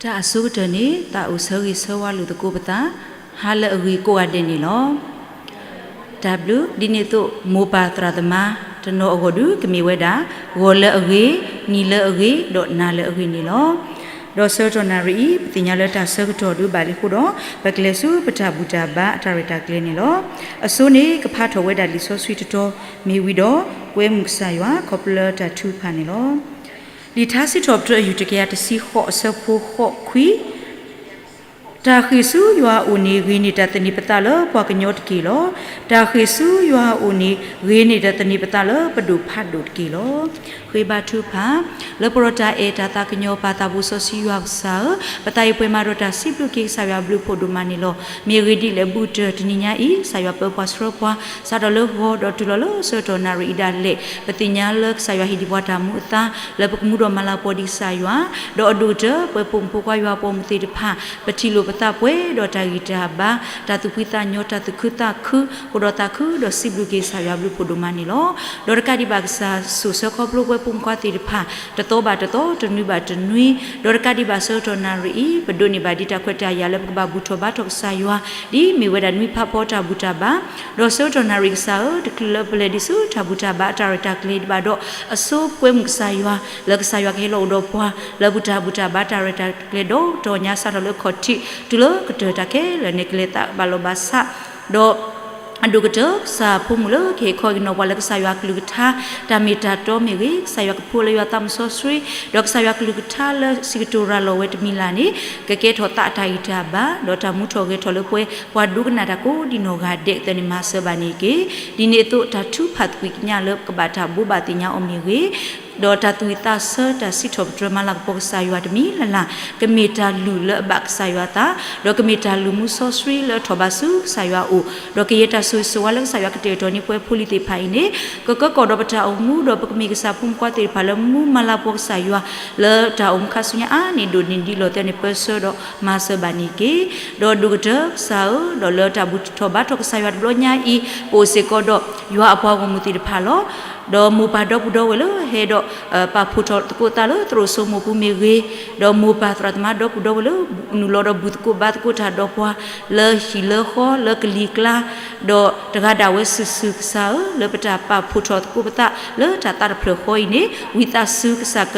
တၢ်အဆိကတၢၢ်န့ၣ် သးအိၣ်ဆၢဂ့ၤဆၢဝါလိာ်သကိးပသး ဟါလၢအဂ့ၤကိးဂၤဒဲးန့ၣ်လီၤ. တၢ်ဘျုး ဒ်န့ၣ်အသိး မိၢ်ပၢ်သရၣ်သမါ တနီၤအဂီၢ်ဒု ကမ့ၢ်ဝဲဒၣ် ဂီၤလၢအဂ့ၤ, နံၤလၢအဂ့ၤ, ဒီးနၤလၢအဂ့ၤန့ၣ်လီၤ. ဒီးဆၢကတီၢ်နၣ်ရံၣ်အံၤ ပသ့ၣ်ညါလၢတၢ်ဆၢကတီၢ်ဒုဘၣ်လံအဃိဒီး ပကလဲၤဆူပတၢ်ဘူၣ်တၢ်ဘါအတၢ်ရဲၣ်တၢ်ကျဲၤန့ၣ်လီၤ. အဆိန့ၣ် ကဖးထီၣ်ဝဲဒၣ်လံာ်စီဆှံတတီၤ မ့ၢ်ဝံၤဒီး ကွဲမုာ်ကစၢ်ယွၤ ခီဖျိလၢတၢ်ထုကဖၣ်န့ၣ်လီၤ. လံာ်ထါစံးထီၣ်ပတြၢၤအယူၢ် တကယၤတဆံဃိးအဆၢဖိဃိးခွံ, တၢ်ဃ့ၢ်ဆူယွၤအအိၣ်န့ၣ် ဂ့ၤန့ၢ်တၢ်သန့ၤပသးလၢပှၤကညီတက့ၢ်လီၤ. တၢ်ဃ့ၢ်ဆူယွၤအအိၣ်န့ၣ် ဂ့ၤန့ၢ်တၢ်သန့ၤပသးလၢပဒိၣ်ဖးဒိၣ်တက့ၢ်လီၤ. ဃ့ဘါထုကဖၣ်, လၢပရီတၢ်အဲၣ်တၢ်သးကညီၤပၢ်သးဘိစီဆှံယွၤကစၢ်ဧၢ, ပသးအံၤပှဲၤမးဒီးတၢ်စံးဘျုးက့ၤကစၢ်ယွၤဘျုးဖှိၣ်ဒိၣ်မးန့ၣ်လီၤ. မ့ၢ်အဂ့ၢ်ဒ်လဲၣ်အဘူးကတၢၢ်တနံၤညါအံၤ ကစၢ်ယွၤပၢပှၤဆှၢပှၤ စးထီၣ်လၢဂီၤဒီးတုၤလီၤလၢဆၢကတီၢ်နၣ်ရံၣ်အံၤဒၣ်လဲာ် ပသ့ၣ်ညါလၢကစၢ်ယွၤဟ့ၣ်ဒံးပှၤတၢ်မူအသါ လၢပကမူဒီးမၤလၤကပီၤဒံးကစၢ်ယွၤ, ဒီးအဒိၣ်ကတၢၢ် ပှၤပိာ်မုၣ်ဖိခွါယွၤပိာ်မုၣ်သ့ၣ်တဖၣ် ပထံၣ်လိာ်ပသးပှဲၤဒီးတၢ်ဂံၢ်တၢ်ဘါ တၢ်သူၣ်ဖှံသးညီ တၢ်သူၣ်ခုသးခု အိၣ်ဒီးသးခုဒီးစံးဘျုးက့ၤကစၢ်ယွၤဘျုးဖှိၣ်ဒိၣ်မးန့ၣ်လီၤ. ဒီးတကးဒံးဘၣ်ကစၢ်ဆိၣ်ဆၢခီဖျိပှၤပိာ်မုၣ်ခွါသ့ၣ်တဖၣ် တသီဘၣ်တသီ တနွံဘၣ်တနွံ, ဒီးတကးဒံးဘၣ်ဆၢကတီၢ်နၣ်ရံၣ်အံၤ ပဒိးန့ၢ်ဘၣ်ဒံးတၢ်ခွဲးတၢ်ယာ်လၢပကဘၣ်ဘူၣ်ထီၣ်ဘါထီၣ်ကစၢ်ယွၤ ဒ်မ့ၢ်ဝဲဒၣ်နွံဖးဖီတၢ်ဘူၣ်တၢ်ဘါ, ဒီးဆၢကတီၢ်နၣ်ရံၣ်ကစၢ်ဧၢ, တချုးလၢပလဲၤဒံးဆူတၢ်ဘူၣ်တၢ်ဘါအတၢ်ရဲၣ်တၢ်ကျဲၤဘၣ်ဒီး အဆိကွဲမုာ်ကစၢ်ယွၤ လၢကစၢ်ယွၤကဟဲလီၤအိၣ်ဒီးပှၤ လၢပတၢ်ဘူၣ်တၢ်ဘါတၢ်ရဲၣ်တၢ်ကျဲၤဒီးတီၢ်ညါစးထီၣ်လၢခီၣ်ထံး တုၤလၢကတၢၢ်တၢ်ခဲလၢာ်န့ၣ် ကလဲၤသးဘၣ်လီၤဘၣ်ဆး ဒီး အဒိၣ်ကတၢၢ် ကစၢ်ဖိမုၣ်လၢကဟ့ၣ်ခီဟ့ၣ်နီၤပှၤလၢကစၢ်ယွၤကလုၢ်ကထါ တၢ်မ့ၢ်တၢ်တီမ့ၢ်ဂ့ၤ, ကစၢ်ယွၤကဖိလၢယွၤသးစီဆှံ, ဒီးကစၢ်ယွၤကလုၢ်ကထါလၢစံးကတိၤရၤလီၤဝဲတမံၤလၢ်န့ၣ် ကကဲထီၣ်သးအတၢ်ဂံၢ်တၢ်ဘါ, ဒီးတၢ်မူထီၣ်ဂဲၤထီၣ်လၢပှၤပှၤဒိကနၣ်တၢ်ကိးဒံနီၢ်ဂၤဒဲးအသိးန့ၣ် မၤစၢၤဘၣ်န့ၣ်တက့ၢ်. ဒ်န့ၣ်အသိး တၢ်ထုကဖၣ်သကွံာ်ကညးလၢပကဘၣ်တၢ်ဘိးဘၣ်သ့ၣ်ညါအီၤမ့ၢ်ဂ့ၤ, ဒီးတၢ်သူၣ်ဝံၣ်သးဆၢတၢ်စံးထီၣ်ပတြၢၤမၤလၤကပီၤကစၢ်ယွၤတမံၤလၢ်လၢ် ကမ့ၢ်တၢ်လုၢ်လၢအဘၣ်ကစၢ်ယွၤသး, ဒီးကမ့ၢ်တၢ်လုၢ်မူစီဆှံလၢအထီၣ်ဘးဆူကစၢ်ယွၤအအိၣ်, ဒီးကယဲၢ်တၢ်ဆိၣ်ဂ့ၤဆိၣ်ဝါလၢကစၢ်ယွၤကတဲာ်ကတီၤန့ၢ်ပှၤဖိလံၤသ့ၣ်တဖၣ်အံၤန့ၣ် ကကၢကီၣ်ဒီးပတၢ်အိၣ်မူဒီးပကမ့ၢ်ကစၢ်ဖိမုၣ်ဖိခွါသ့ၣ်တဖၣ်လၢမူမၤလၤကပီၤကစၢ်ယွၤ လၢတၢ်အိၣ်မူခါဆူညါအါန့ၢ်ဒိၣ်န့ၢ်ဒံးလီၤသဲန့ၣ် ပၢဆှၢဒီးမၤစၢၤဘၣ်န့ၣ်တက့ၢ်. ဒီးဒိၣ်ကတၢၢ်ကစၢ်ဧၢ, ဒီးလၢတၢ်ဘူၣ်ထီၣ်ဘါထီၣ်ကစၢ်ယွၤတဘျီညါအံၤ ပအိၣ်စ့ၢ်ကီးဒီးယွၤအပှၤဂီၢ်မုၢ်သ့ၣ်တဖၣ်လီၤ. ဒီးမိၢ်ပၢ်ဒီပုၢ်ဒီဝဲၢ်လၢဟဲဒီး ပာ်ဖှိၣ်ထီၣ်သကိးသးလၢသရိာ်စိမိၢ်ပူၤမ့ၢ်ဂ့ၤ, ဒီးမိၢ်ပၢ်သရၣ်သမါဒီပုၢ်ဒီဝဲၢ်လၢ နုာ်လီၤဒီးဘူၣ်သကိးဘါသကိးတၢ်ဒီးပှၤ လၢဟံၣ်လၢဃီလၢကလံၤကျါ, ဒီးတဂၤဒၣ်ဝဲစုာ်စုာ်ကစၢ်ဧၢ, လၢပတၢ်ပာ်ဖှိၣ်ထီၣ်သကိးပသးလၢတၢ်သးတဖျၢၣ်ဃီအံၤန့ၣ် ဝံသးစူၤကစၢ်က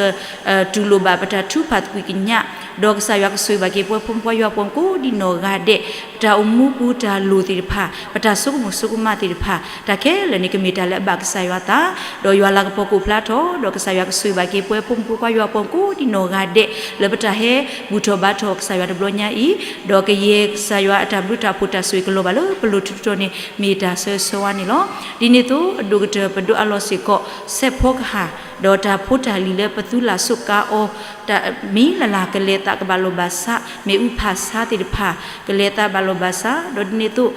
တူၢ်လိာ်ဘၣ်ပတၢ်ထုကဖၣ်သကွံာ်ကညး, ဒီးကစၢ်ယွၤကဆိၣ်ဂ့ၤဘၣ်က့ၤပှၤဖိမုၣ်ဖိခွါယွၤပိာ်မုၣ်ကိးဒံနီၢ်ဂၤဒဲး, ပတၢ်အိၣ်မူပူၤတၢ်လိၣ်သ့ၣ်တဖၣ်, ပတၢ်ဆိကမိၣ်ဆိကမးသ့ၣ်တဖၣ်, တၢ်ခဲလၢာ်န့ၣ် ကမ့ၢ်တၢ်လၢအဘၣ်ကစၢ်ယွၤသး, ဒီးယွၤလၤကပီၤကအိၣ်ဖျါထီၣ်, ဒီးကစၢ်ယွၤကဆိၣ်ဂ့ၤဘၣ်က့ၤပှၤဖိမုၣ်ဖိခွါယွၤပိာ်မုၣ်ကိးဒံနီၢ်ဂၤဒဲး, လၢပတၢ်ဟဲဘူၣ်ထီၣ်ဘါထီၣ်ကစၢ်ယွၤတဘျီညါအံၤ, ဒီးကယဲၢ်ကစၢ်ယွၤအတၢ်ဘျုးတၢ်ဖှိၣ်တၢ်ဆိၣ်ဂ့ၤကလီၤဘၣ်လၢပလိၤထူတီၤန့ၣ် မ့ၢ်တၢ်ဆၢဂ့ၤဆၢဝါန့ၣ်လီၤ. ဒ်န့ၣ်အသိး အဒိၣ်ကတၢၢ်ပဒိးအးလီၤစ့ၢ်ကီး စဲးဖီကဟၣ်, ဒီးတၢ်ဖိတၢ်လံၤလၢပသူလၢ်စူးကါအီၤ တၢ်မံၤလၢ်လၢ်ကလဲၤသးကဘၣ်လီၤဘၣ်စး, မ့ၣ်အူဖးဆါသ့ၣ်တဖၣ် ကလဲၤသးဘၣ်လီၤဘၣ်စး, ဒီးဒ်န့ၣ်အသိး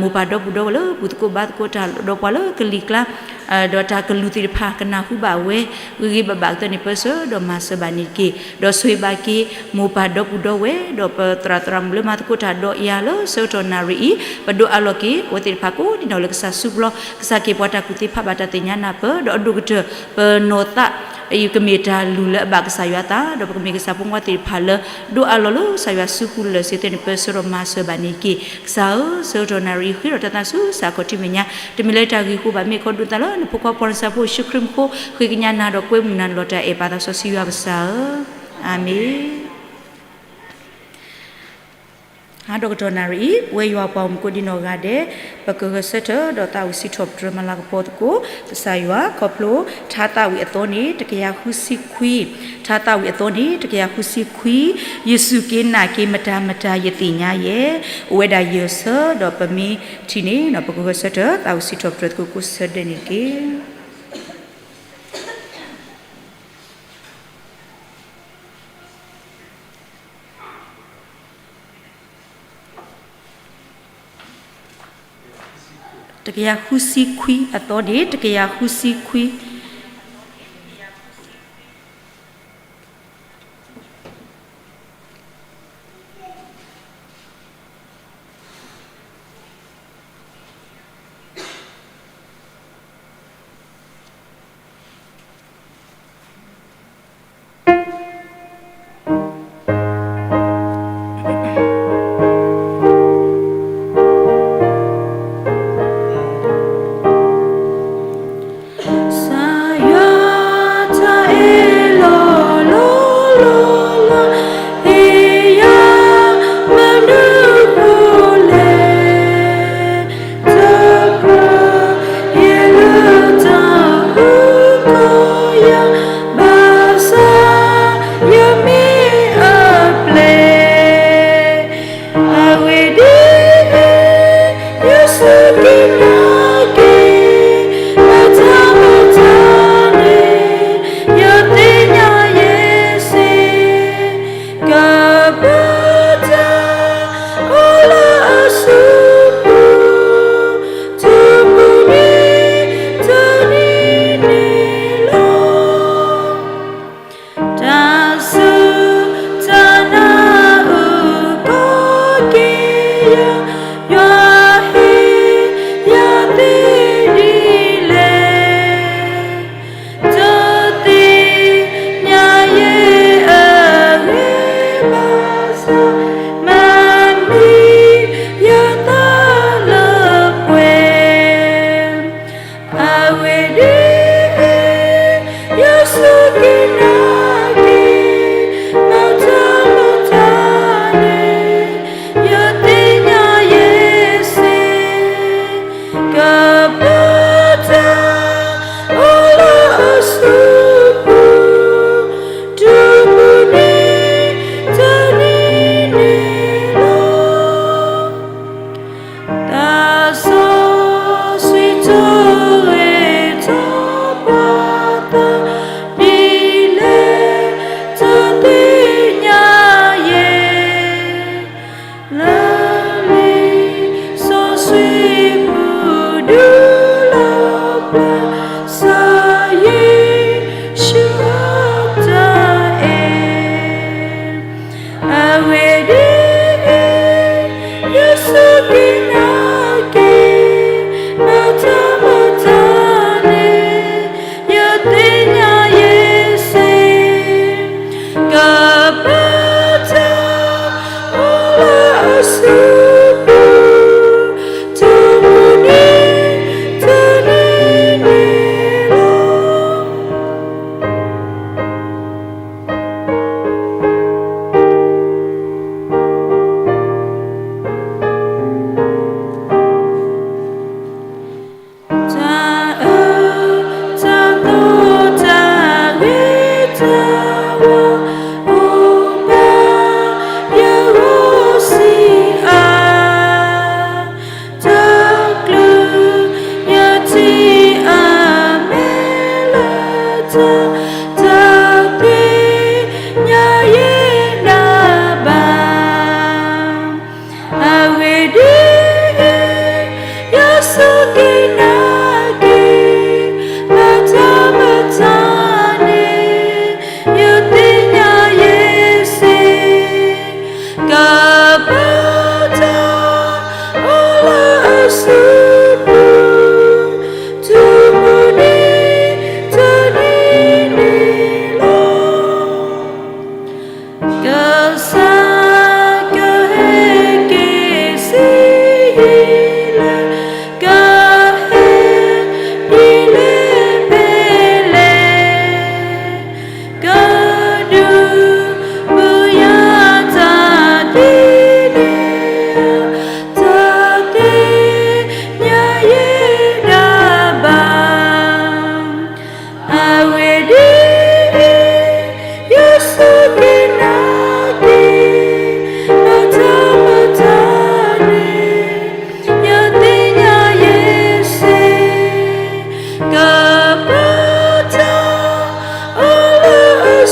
မိၢ်ပၢ်ဒီပုၢ်ဒီဝဲၢ်လၢ ဘူၣ်သကိးဘါသကိးတၢ်ဒီးပှၤလၢကလံၤကျါ, ဒီးတၢ်ကလုၢ်သ့ၣ်တဖၣ် ကနၢ်ဟူဘၣ်ဝဲ ဂ့ၤဂ့ၤဘၣ်ဘၣ်ကသ့န့ၣ် ပၢဆှၢဒီးမၤစၢၤဘၣ်န့ၣ်တက့ၢ်. ဒီးဆိၣ်ဂ့ၤဘၣ်က့ၤ မိၢ်ပၢ်ဒီပုၢ်ဒီဝဲၢ် ဒီးပသရၣ်သရၣ်မုၣ်လၢမၤသကိးတၢ်ဒီးယၤလၢဆၢကတီၢ်နၣ်ရံၣ်အံၤ, ပဒိးအးလီၤက့ၤ အဝဲသ့ၣ်တဖၣ်ကိးဒံနီၢ်လၢကစၢ်စုပူၤလီၤ. ကစၢ်က့ၤပှၤတၢ်ကူၣ်သ့ဖးဘၣ်တၢ်သ့ၣ်ညါနၢ်ပၢၢ်, ဒီးအဒိၣ်ကတၢၢ် ပနီၢ်သး အံၤကမ့ၢ်တၢ်လုၢ်လၢအဘၣ်ကစၢ်ယွၤသး, ဒီးပကမ့ၢ်ကစၢ်ဖိမုၣ်ဖိခွါသ့ၣ်တဖၣ်လၢ ဒိးအးလီၤလၢကစၢ်ယွၤစုပူၤလၢာ်စ့ၢ်ကီးန့ၣ် ပၢဆှၢဒီးမၤစၢၤဘၣ်န့ၣ်တက့ၢ်. ကစၢ်ဧၢ, ဆၢကတီၢ်နၣ်ရံၣ်အံၤ ဃ့ထီၣ်တၢ်သးဆူကစၢ်အခီၣ်ထံးမဲာ်ညါ, တမ့ၢ်လၢတၢ်ဂ့ၤအဃိဘၣ်, မ့ၢ်ခီဒိၣ်သးလၢနဖိခွါပှၤနစၢ်ဖိယ့ၣ်ၡူးခရံာ်အမံၤအဃိ, ဃ့ကညးနၤဒီးကွဲမုာ်နၤန့ၣ်လီၤ. တၢ်အဲၣ်ပၢ်သးစီဆှံယွၤပကစၢ်ဧၢ, အၤမ့ၣ်. ဟါဒီကတီၢ်နၣ်ရံၣ်အံၤ ပဝဲယွၤပှၤဂီၢ်မုၢ်ကိးဒံနီၢ်ဂၤဒဲး ပကဂဲၤဆၢထၢၣ်ဒီးသးဝံၣ်စံးထီၣ်ပတြၢၤမၤလၤကပီၤသကိး ကစၢ်ယွၤ ခီဖျိ ထါသးဝံၣ်အသီန့ၣ် တကယၤဃုဆံခွံ, ထါသးဝံၣ်အသီန့ၣ် တကယၤဃုဆံခွံ, ယစူၢ်က့ၤနာ်က့ၤမတၤမတၤယသ့ၣ်ညါယဲ, အိၣ်ဝဲဒၣ်ယဲၢ်ဆၢဒီးပမ့ၢ်ထံၣ်န့ၣ် ပကဂဲၤဆၢထၢၣ်သးဝံၣ်စံးထီၣ်ပတြၢၤသကိးကိးဆၢဒဲးန့ၣ်တက့ၢ်. တကယၤဃုဆံခွံအသီန့ၣ် တကယၤဃုဆံခွံ.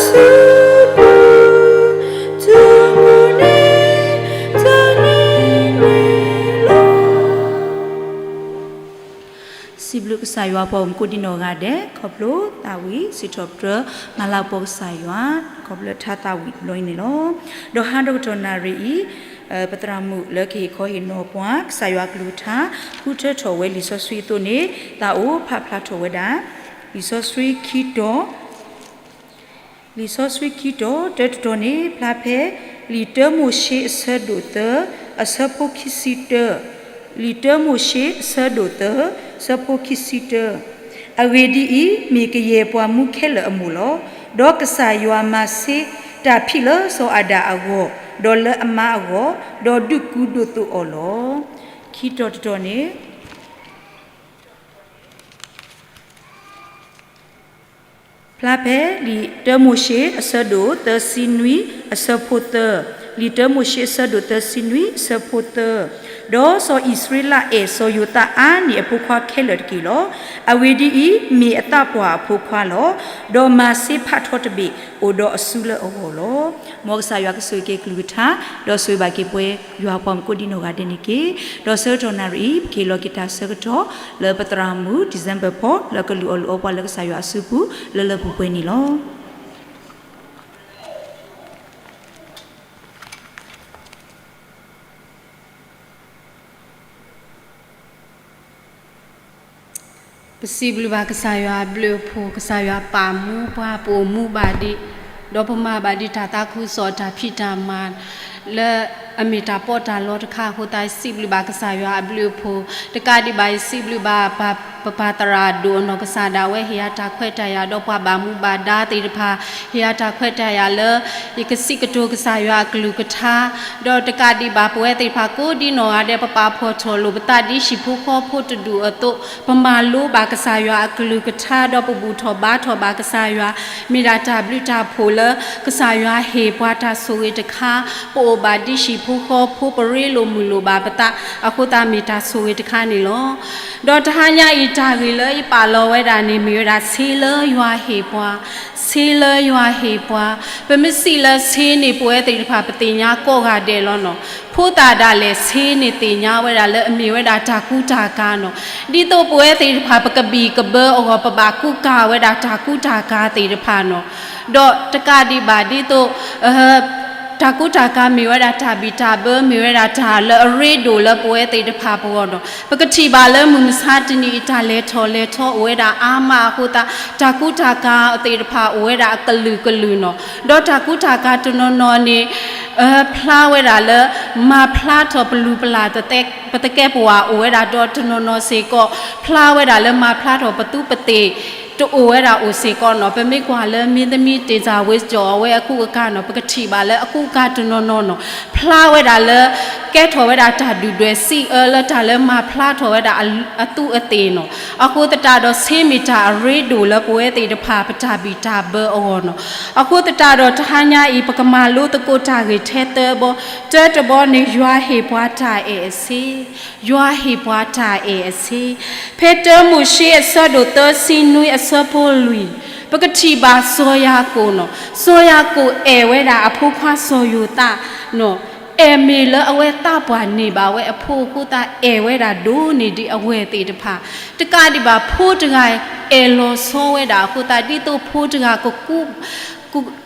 ဆူပူၤ တုၤမုၢ်နံၤတနံၤန့ၣ်လီၤ. စံးဘျုးကစၢ်ယွၤ ပှၤအိၣ်မူကိးဒံနီၢ်ဂၤဒဲး ခီဖျိသးဝံၣ်စံးထီၣ်ပတြၢၤ မၤလၤကပီၤကစၢ်ယွၤ ခီဖျိထါသးဝံၣ်တဘျီအံၤန့ၣ်လီၤ. ဒီးဟါဒီကတီၢ်နၣ်ရံၣ်အံၤ ပသရၣ်မုၣ်လၢကဟ့ၣ်ခီဟ့ၣ်နီၤပှၤ ကစၢ်ယွၤအကလုၢ်ကထါ ဃုထၢထီၣ်ဝဲလံာ်စီဆှံအသိးန့ၣ် သးအိၣ်ဖးဖျါထီၣ်ဝဲဒၣ် လံာ်စီဆှံခံတီၤ လံာ်စီဆှံခံတီၤ တၢတတီၤန့ၣ် ဖျါဖဲ လံာ်တၢမိၤၡ့အဆၢဒိၣ်သၢ အဆၢဖိခံဆံတၢ, လံာ်တၢမိၤၡ့အဆၢဒိၣ်သၢ ဆၢဖိခံဆံတၢ, အဂ့ၢ်ဒ်အံၤ, မ့ၢ်ကယဲၢ်ပှၤမူခဲလၢာ်အမိၢ်လီၤ. ဒီးကစၢ်ယွၤမၤဆ့တၢ်ဖံးလၢစီၤအၤဒၣ်အဂီၢ်, ဒီးလၢအမါအဂီၢ်, ဒီးဒုးကူဒိၣ်သိးအီၤလီၤ. ခံတီၤတတီၤန့ၣ် ဖျါဖဲ လံာ်တၢမိၤၡ့အဆၢဒိၣ်သၢဆံနွံ အဆၢဖိသၢ, လံာ်တၢမိၤၡ့အဆၢဒိၣ်သၢဆံနွံ အဆၢဖိသၢ, ဒီးစီၤအံၣ်စရ့လးအဲၣ်စီၤယိၤသးအါန့ၢ်အဖိခွါခဲလၢာ်တက့ၢ်လီၤ. အဂ့ၢ်ဒ်အံၤ, မ့ၢ်အသးပှၢ်အဖိခွါလီၤ. ဒီးမၤစ့ဖးထီတဘ့ၣ်အိၣ်ဒီးအစုလၢအဂီၢ်လီၤ. မ်ကစၢ်ယွၤကဆိၣ်ဂ့ၤက့ၤကလုၢ်ကထါ, ဒီးဆိၣ်ဂ့ၤဘၣ်က့ၤပှၤယွၤအပှၤမူကိးဒံနီၢ်ဂၤဒဲးန့ၣ်တက့ၢ်. ဒီးဆၢကတီၢ်နၣ်ရံၣ်အံၤ ပကဟ့ၣ်လီၤက့ၤတၢ်ဆၢကတီၢ် လၢပသရၣ်မုၣ် December ဖီ လၢကလုၢ်အီၣ်လုၢ်အီပှၤလၢကစၢ်ယွၤအစုပူၤ လၢလၢပှဲၤပှဲၤန့ၣ်လီၤ. ပစံးဘျုးဘၣ်ကစၢ်ယွၤအဘျုးအဖှိၣ်, ကစၢ်ယွၤပာ်မူပှၤ ပအိၣ်မူဘၣ်ဒံး, ဒီးပမၤဘၣ်ဒံးတၢ်သးခုကစီၣ်တၢ်ဖံးတၢ်မၤ လၢအမ့ၢ်တၢ်ပီးတၢ်လီတခါအဃိသတး ယစံးဘျုးဘၣ်ကစၢ်ယွၤအဘျုးအဖှိၣ်, တကးဒံးဘၣ် ယစံးဘျုးဘၣ်ပပၢ်သရၣ်ဒိၣ်အနီၢ်ကစၢ်ဒၣ်ဝဲ ဟ့ၣ်ယၤတၢ်ခွဲးတၢ်ယာ် ဒီးပှၤဘၣ်မူဘၣ်ဒါသ့ၣ်တဖၣ် ဟ့ၣ်ယၤတၢ်ခွဲးတၢ်ယာ်လၢ ယကစံးကတိၤကစၢ်ယွၤအကလုၢ်ကထါ, ဒီးတကးဒံးဘၣ် ပဝဲသ့ၣ်တဖၣ်ကိးဒံနီၢ်ဂၤဒဲး ပပာ်ဖှိၣ်ထီၣ်လိာ်ပသးဒ်ဟံၣ်ဖိဃီဖိတဒူၣ်အသိး, ပမၤလိဘၣ်ကစၢ်ယွၤအကလုၢ်ကထါ ဒီးပဘူၣ်ထီၣ်ဘါထီၣ်ဘၣ်ကစၢ်ယွၤ, မ့ၢ်ဒၣ်တၢ်ဘျုးတၢ်ဖှိၣ်လၢ ကစၢ်ယွၤဟ့ၣ်ပှၤတၢ်ဆိၣ်ဂ့ၤတခါ, ပအိၣ်ဘၣ်ဒ်ဟံၣ်ဖိဃီဖိ ပရ့လိာ်မုာ်လိာ်ဘၣ်ပသးအဃိသတး မ့ၢ်တၢ်ဆိၣ်ဂ့ၤတခါန့ၣ်လီၤ. ဒီးတဟါညါအံၤတၢ်ဂ့ၢ်လၢယပာ်လီၤဝဲဒၣ်န့ၣ် မ့ၢ်ဝဲဒၣ် ဆ့လၢယွၤဟ့ၣ်ပှၤ, ဆ့လၢယွၤဟ့ၣ်ပှၤ, ပမ့ၢ်စံးလၢဆ့န့ၣ် ပဝဲသ့ၣ်တဖၣ်ပသ့ၣ်ညါကိးဂၤဒဲးလီၤနီၤ. ဖိသၣ်ဒၣ်လဲာ်ဆ့န့ၣ်သ့ၣ်ညါဝဲဒၣ်လၢအမ့ၢ်ဝဲဒၣ်တၢ်ကူတၢ်ကၤနီၤ. ဒ်သိးပဝဲသ့ၣ်တဖၣ် ပကဘံၣ်ကဘၢအဂီၢ် ပဘၣ်ကူကၤဝဲဒၣ်တၢ်ကူတၢ်ကၤသ့ၣ်တဖၣ်နီၤ. ဒီးတကးဒံးဘၣ်ဒ်သိး တၢ်ကူတၢ်ကၤမ့ၢ်ဝဲဒၣ်တၢ်ဘံၣ်တၢ်ဘၢ မ့ၢ်ဝဲဒၣ်တၢ်လၢအရ့ဒိၣ်လၢပဝဲသ့ၣ်တဖၣ်ပဂီၢ်နီၤ. ပကထံၣ်ဘၣ်လၢမုၢ်မဆါတနံၤအံၤ တၢ်လဲၤထီၣ်လဲၤထီအိၣ်ဝဲဒၣ်အါမးအဃိသတး တၢ်ကူတၢ်ကၤသ့ၣ်တဖၣ်အိၣ်ဝဲဒၣ်အကလုာ်ကလုာ်နီၤ. ဒီးတၢ်ကူတၢ်ကၤတနီၤနီၤန့ၣ် ဖျါဝဲဒၣ်လၢ မၤဖျါထီၣ်ပလုၢ်ပလၢ် ပသကဲးပဝးအိၣ်ဝဲဒၣ် ဒီးတနီၤနီၤစ့ၢ်ကီး ဖျါဝဲဒၣ်လၢမၤဖျါထီၣ်ပသူပသ့ၣ် တအိၣ်ဝဲဒၣ်အိၣ်စ့ၢ်ကီးနီၤ. ပမ့ၢ်ကွၢ်လၢမင်းသမီးတ့ၢ်စၢ်ဝ့ကၠီၣ်အဝဲအကူအကၤနီၤ ပကထံၣ်ဘၣ်လၢအကူအကၤတနီၤနီၤနီၤ ဖျါဝဲဒၣ်လၢ ကဲထီၣ်ဝဲဒၣ်တၢ်ဒုၣ်ဒွဲၣ်စံးအၢလၢတၢ်လၢမၤဖျါထီၣ်ဝဲဒၣ်အသူးအသ့ၣ်နီၤ. အဃိသတးဒီးဆ့မ့ၢ်တၢ်အရ့ဒိၣ်လၢပဝဲသ့ၣ်တဖၣ်ပတၢ်ဘံၣ်တၢ်ဘၢအဂီၢ်နီၤ. အဃိသတးဒီးတဟါညါအံၤ ပကမၤလိသကိးတၢ်ဂ့ၢ်ထဲသၢဘီ, တၢတဘီန့ၣ် ယွၤဟ့ၣ်ပှၤတၢ်အဲၣ်အဆ့ ယွၤဟ့ၣ်ပှၤတၢ်အဲၣ်အဆ့, ဖဲတၢမိၤၡ့အဆၢဒိၣ်သၢဆံနွံအဆၢဖိလွံၢ်, ပကထံၣ်ဘၣ်စီၤယၤကိာ်နီၤ, စီၤယၤကိာ်အဲၣ်ဝဲဒၣ်အဖိခွါစီၤယိၤသးနီၤ, အဲၣ်မ့ၢ်လၢအဝဲသးပှၢ်န့ၢ်ဘၣ်ဝဲအဖိအဃိသတး အဲၣ်ဝဲဒၣ်ဒိၣ်န့ၢ်ဒံးအဝဲၢ်သ့ၣ်တဖၣ်, တကးဒံးဘၣ်ဖိတဂၤအဲၣ်လီၤဆီဝဲဒၣ်အဃိသတး ဒ်သိးဖိတဂၤကကူ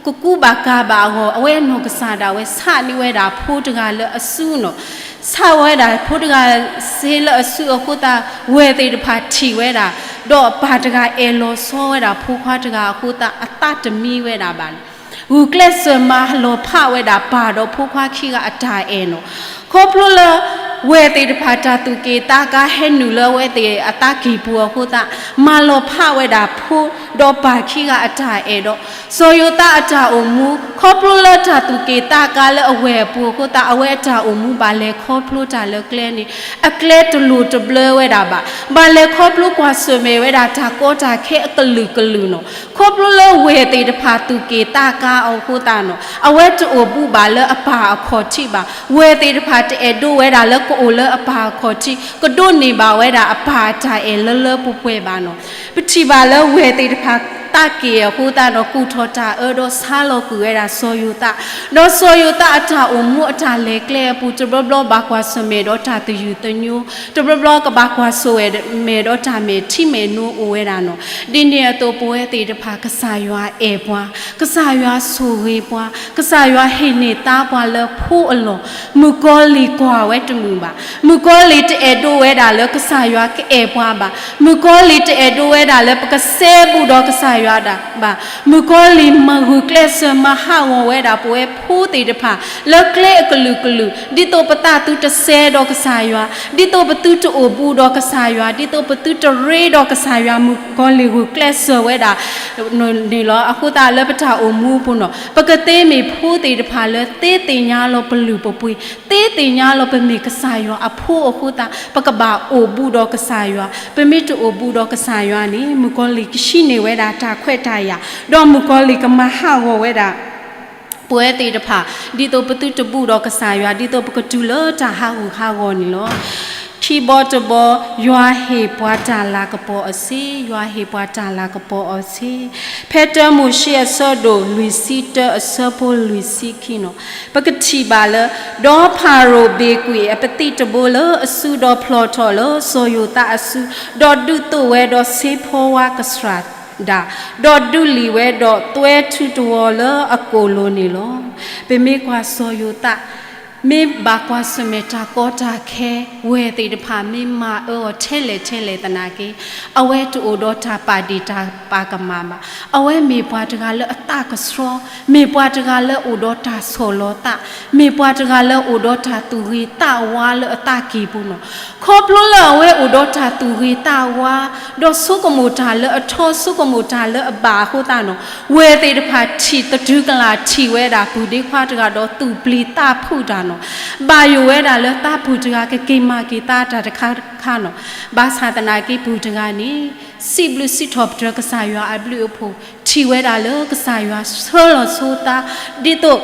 ကကူဘၣ်ကၤဘၣ်အဂီၢ် အဝဲအနီၢ်ကစၢ်ဒၣ်ဝဲဆးန့ၢ်ဝဲဒၣ်ဖိတဂၤလၢအစုနီၤ, ဆးဝဲဒၣ်ဖိတဂၤဆ့လၢအစုအဃိသတး ဝဲၢ်သ့ၣ်တဖၣ်ထံၣ်ဝဲဒၣ်, ဒီးပၢ်တဂၤအဲၣ်လီၤဆီဝဲဒၣ်ဖိခွါတဂၤအဃိသတး အသးတမံဝဲဒၣ်ဘၣ်န့ၣ် ဂုာ်ကျဲးစၢးမၤလီၤဖးဝဲဒၣ်ပၢ်ဒီးဖိခွါခံဂၤအတၢ်အဲၣ်နီၤ. ခီဖျိလၢ ဝဲၢ်သ့ၣ်တဖၣ်တၢ်သူၣ်က့ၣ်သးကါဟဲနုာ်လၢအဝဲသ့ၣ်အသးကံၢ်ပူၤအဃိသတး မၤလီၤဖးဝဲဒၣ်ဖိဒီးပၢ်ခံဂၤအတၢ်အဲၣ်ဒီး စီၤယိၤသးအတၢ်အိၣ်မူ ခီဖျိလၢတၢ်သူၣ်က့ၣ်သးကါလၢအဝဲၢ်အပူၤအဃိသတး အဝဲအတၢ်အိၣ်မူဘၣ်လဲၤခီဖျိတၢ်လၢကျဲန့ၣ် အကျဲတလိၤတဘျၢဝဲဒၣ်ဘၣ်. ဘၣ်လဲၤခီဖျိကွၢ်ဆၢၣ်မဲာ်ဝဲဒၣ်တၢ်ကီတၢ်ခဲအကလုာ်ကလုာ်နီၤ. ခီဖျိလၢဝဲၢ်သ့ၣ်တဖၣ်သူၣ်က့ၣ်သးကါအဃိသတးနီၤ အဝဲတအိၣ်ဘူးဘၣ်လၢအပၢ်အခီၣ်ထံးဘၣ်. ဝဲၢ်သ့ၣ်တဖၣ်တအဲၣ်ဒိးဝဲဒၣ်လၢကအိၣ်လၢအပၢ်အခီၣ်ထံး ကဒိးန့ၢ်ဘၣ်ဝဲဒၣ်အပၢ်အတၢ်အဲၣ်လၢလၢပှဲၤပှဲၤဘၣ်နီၤ. ပထံၣ်ဘၣ်လၢဝဲၢ်သ့ၣ်တဖၣ် တၢ်က့ၤအဃိသတးဒီး ကူၣ်ထီၣ်တၢ်အၢဒီးဆါလီၤကွံာ်ဝဲဒၣ်စီၤယိၤသး, ဒီးစီၤယိၤသးအတၢ်အိၣ်မူအတၢ်လဲၤကျဲအပူၤ တဘျီဘျီဘၣ်ကွၢ်ဆၢၣ်မဲာ်ဒီးတၢ်သယုၢ်သညိ, တဘျီဘျီကဘၣ်ကွၢ်ဆၢၣ်ဝဲမဲာ်ဒီးတၢ်မဲာ်ထံမဲာ်နိအိၣ်ဝဲဒၣ်နီၤ. ဒ်န့ၣ်အသိးပဝဲသ့ၣ်တဖၣ် ကစၢ်ယွၤအဲၣ်ပှၤ, ကစၢ်ယွၤဆိၣ်ဂ့ၤပှၤ, ကစၢ်ယွၤဟ့ၣ်န့ၢ်သါပှၤလၢဖိအလီၢ်, မုၣ်ကီၤလံၢ်ကွၢ်ဝဲတမုာ်ဘၣ်. မုၣ်ကီၤလံၢ်တအဲၣ်ဒိးဝဲဒၣ်လၢကစၢ်ယွၤကအဲၣ်ပှၤဘၣ်. မုၣ်ကီၤလံၢ်တအဲၣ်ဒိးဝဲဒၣ်လၢပကစဲဘူးဒီးကစၢ်ယွၤဒၣ်ဘၣ်. မုၣ်ကီၤလံၢ်မၤဂုာ်ကျဲးစၢးမၤဟးဂီၤဝဲဒၣ်ပဝဲဖိသ့ၣ်တဖၣ် လၢကျဲအကလုာ်ကလုာ်, ဒ်သိးပသးသုတစဲဒီးကစၢ်ယွၤ, ဒ်သိးပသုတအိၣ်ဘူးဒီးကစၢ်ယွၤ, ဒ်သိးပသုတရ့ဒီးကစၢ်ယွၤ မုၣ်ကီၤလံၢ်ဂုာ်ကျဲးစၢးဝဲဒၣ် န့ၣ်လီၤ. အဃိသတးလၢပတၢ်အိၣ်မူအပူၤနီၤ ပကသ့မ့ၢ်ဖိသ့ၣ်တဖၣ်လၢသ့သ့ၣ်ညါလီၤပလုၢ်ပပှ့ၤ, သ့သ့ၣ်ညါလီၤပမ့ၢ်ကစၢ်ယွၤအဖိအဃိသတး ပကဘၣ်အိၣ်ဘူးဒီးကစၢ်ယွၤ. ပမ့ၢ်တအိၣ်ဘူးဒီးကစၢ်ယွၤန့ၣ် မုၣ်ကီၤလံၢ်ကဟံးန့ၢ်ဝဲဒၣ်တၢ်ခွဲးတၢ်ယာ်, ဒီးမုၣ်ကီၤလံၢ်ကမၤဟးဂီၤဝဲဒၣ် ပဝဲသ့ၣ်တဖၣ် ဒ်သိးပသုတဘူးဒီးကစၢ်ယွၤ, ဒ်သိးပကတုၤလၢတၢ်ဟးဂူာ်ဟးဂီၤန့ၣ်လီၤ. ခံဘီတဘီ, ယွၤဟ့ၣ်ပှၤတၢ်လၤကပီၤအဆ့, ယွၤဟ့ၣ်ပှၤတၢ်လၤကပီၤအဆ့. ဖဲတၢမိၤၡ့အဆၢဒိၣ်လွံၢ်ဆံတၢ အဆၢဖိလွံၢ်ဆံခံနီၤ, ပကထံၣ်ဘၣ်လၢ ဒီးဖၤရိၤဘ့ၣ်ကွံာ်အပသံၣ်တဘိလၢအစုဒီးဖျီၣ်ထီၣ်လၢစီၤယိၤသးအစု, ဒီးဒုးသိၣ်ဝဲဒီးစ့ဖီဝါကစှၤဒၣ်, ဒီးဒုးလံာ်ဝဲဒီးသွဲထူတဝီၤလၢအကိာ်လိၤန့ၣ်လီၤ. ပမ့ၢ်ကွၢ်စီၤယိၤသး မ့ၢ်ဘၣ်ကွၢ်ဆၢၣ်မဲာ်တၢ်ကီတၢ်ခဲ, ဝဲသ့ၣ်တဖၣ်မ့ၢ်မၤအၢအီၤထဲလဲၣ်ထဲလဲၣ်သနာ်က့, အဝဲတအိၣ်ဒီးတၢ်ပာ်ဒ့ၣ်တၢ်ပာ်ကမၣ်ဘၣ်. အဝဲမ့ၢ်ပှၤတဂၤလၢအသးကဆှီ, မ့ၢ်ပှၤတဂၤလၢအိၣ်ဒီးတၢ်ဆီၣ်လီၤသး, မ့ၢ်ပှၤတဂၤလၢအိၣ်ဒီးတၢ်သူၣ်ဂ့ၤသးဝါလၢအသးကံၢ်ပူၤနီၤ. ခီဖျိလၢအဝဲအိၣ်ဒီးတၢ်သူၣ်ဂ့ၤသးဝါ, ဒီးဆိကမိၣ်တၢ်လၢအထီ, ဆိကမိၣ်တၢ်လၢအဘၣ်အဃိသတးနီၤ, ဝဲသ့ၣ်တဖၣ်ထံၣ်သတူၢ်ကလာ်ထံၣ်ဝဲဒၣ်ပုၢ်ဒ့ခွါတဂၤဒီးသူၣ်ပျံၤသးဖုးတၢ်နီၤ. ဘၣ်ယိၣ်ဝဲဒၣ်လၢသးပုၢ်တဂၤ ကက့ၤမၤက့ၤသးတၢ်တခါခါနီၤ. ဘၣ်ဆၣ်သနာ်က့ပုၢ်တဂၤန့ၣ် စံးဘျုးစံးထီၣ်ပတြၢၤကစၢ်ယွၤအဘျုးအဖှိၣ်, ထံၣ်ဝဲဒၣ်လၢကစၢ်ယွၤဆှၢလီၤဆိသး, ဒ်သိး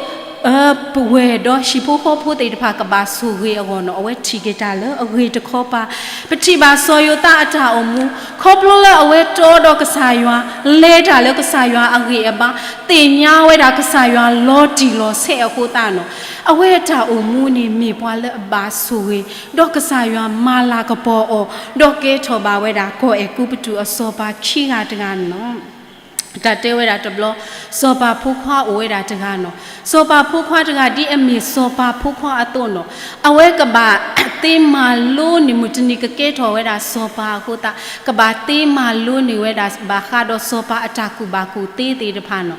ပဝဲၢ်ဒီးဟံၣ်ဖိဃီဖိသ့ၣ်တဖၣ်ကဘၣ်ဆိၣ်ဂ့ၤအဂီၢ်နီၤ, အဝဲထံၣ်က့ၤတၢ်လၢအဂ့ၤတခီပၤ. ပထံၣ်ဘၣ်စီၤယိၤသးအတၢ်အိၣ်မူ, ခီဖျိလၢအဝဲတီဒီးကစၢ်ယွၤ, လဲၤတၢ်လၢကစၢ်ယွၤအဂံၢ်အဘါ, သ့ၣ်ညါဝဲဒၣ်ကစၢ်ယွၤလီၤတံၢ်လီၤဆဲးအဃိသတးနီၤ, အဝဲအတၢ်အိၣ်မူန့ၣ်မ့ၢ်ပှၤလၢအဘၣ်ဆိၣ်ဂ့ၤ, ဒီးကစၢ်ယွၤမၤလၤကပီၤအီၤ, ဒီးကဲထီၣ်ဘၣ်ဝဲဒၣ်ကီၢ်အဲၤကူပတူးအစီၤပၤခံဂၤတဂၤန့ၣ်လီၤ. တၢ်တဲဝဲဒၣ်တဘျီ, စီၤပၤဖိခွါအိၣ်ဝဲဒၣ်တဂၤနီၤ. စီၤပၤဖိခွါတဂၤ ဒ်အမ့ၢ်စီၤပၤဖိခွါအသိးနီၤ, အဝဲကဘၣ်သ့မၤလိန့ၢ် မုၢ်တနံၤကကဲထီၣ်ဝဲဒၣ်စီၤပၤအဃိသတး, ကဘၣ်သ့မၤလိန့ၢ်ဝဲဒၣ် ဘၣ်ဃးဒီးစီၤပၤအတၢ်ကူၣ်ဘၣ်ကူၣ်သ့သ့ၣ်တဖၣ်နီၤ.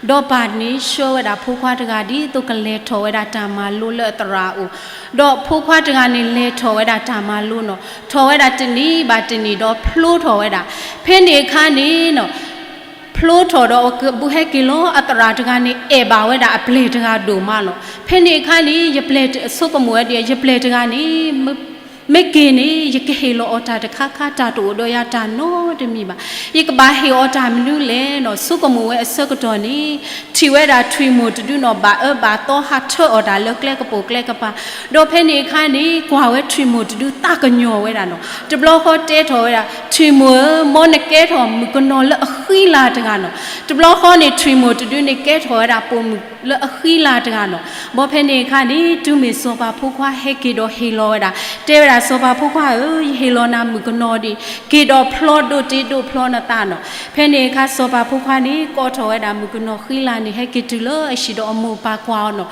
ဒီးပၢ်န့ၣ်ဆှၢဝဲဒၣ်ဖိခွါတဂၤ ဒ်သိးကလဲၤထီၣ်ဝဲဒၣ်တၢ်မၤလိလၢအသရၣ်အအိၣ်, ဒီးဖိခွါတဂၤန့ၣ်လဲၤထီၣ်ဝဲဒၣ်တၢ်မၤလိနီၤ, ထီၣ်ဝဲဒၣ်တနံၤဘၣ်တနံၤဒီးဖျိထီၣ်ဝဲဒၣ်. ဖဲန့ၣ်အခါန့ၣ်နီၤ ဖျိထီၣ်ဒီးကဘူးဟဲက့ၤလီၤ အသရၣ်တဂၤန့ၣ် အဲၣ်ဘၣ်ဝဲဒၣ်အပျဲၢ်တဂၤဒိၣ်မးနီၤ. ဖဲန့ၣ်အခါန့ၣ် ယပျဲၢ်တ, ဆိကမိၣ်ဝဲဒၣ် ယပျဲၢ်တဂၤန့ၣ် မ့ၢ်က့ၤန့ၣ် ယကဟ့ၣ်လီၤအီၤတၢ်တခါခါ တၢ်တအိၣ်ဒီးယၤတၢ်နီတမံၤဘၣ်. ယကဘၣ်ဟ့ၣ်အီၤတၢ်မနုၤလဲၣ်နီၤ ဆိကမိၣ်ဝဲအဆၢကတီၢ်န့ၣ် ထံၣ်ဝဲဒၣ်ထွံၣ်မိၢ်တဒုနီၤ ဘၣ်အၢဘၣ်သီဟးထၢအီၣ်တၢ်လၢကျဲကပိာ်ကျဲကပၤ. ဒီးဖဲန့ၣ်အခါန့ၣ် ကွၢ်ဝဲထွံၣ်မိၢ်တဒုသးကညီၤဝဲဒၣ်နီၤ. တဘျီဃီတဲထီၣ်ဝဲဒၣ် ထွံၣ်မိၢ်ဧၢ, မ်နကဲထီၣ်မုၣ်ကနီၤလၢအဃံလၤတဂၤနီၤ. တဘျီဃီန့ၣ် ထွံၣ်မိၢ်တဒုန့ၣ်ကဲထီၣ်ဝဲဒၣ်ပိာ်မုၣ်လၢအဃံလၤတဂၤနီၤ. ဘီဖဲန့ၣ်အခါန့ၣ် တုၤမ့ၢ်စီၤပၤဖိခွါဟဲက့ၤဒီးဟ့ၣ်လီၤဝဲဒၣ်, တဲဝဲဒၣ်စီၤပၤဖိခွါဧၢ, ယဟ့ၣ်လီၤနၤမုၣ်ကနီၤဒံး, က့ၤဒီးဖျီဒိးတ့ဒိးဖျီနသးနီၤ. ဖဲန့ၣ်အခါ စီၤပၤဖိခွါန့ၣ် ကိးထီၣ်ဝဲဒၣ်မုၣ်ကနီၤဃံလၤန့ၣ် ဟဲက့ၤတုၤလၢအဟံၣ်ဒီးအမိၢ်ပၢ်ကွၢ်အီၤနီၤ.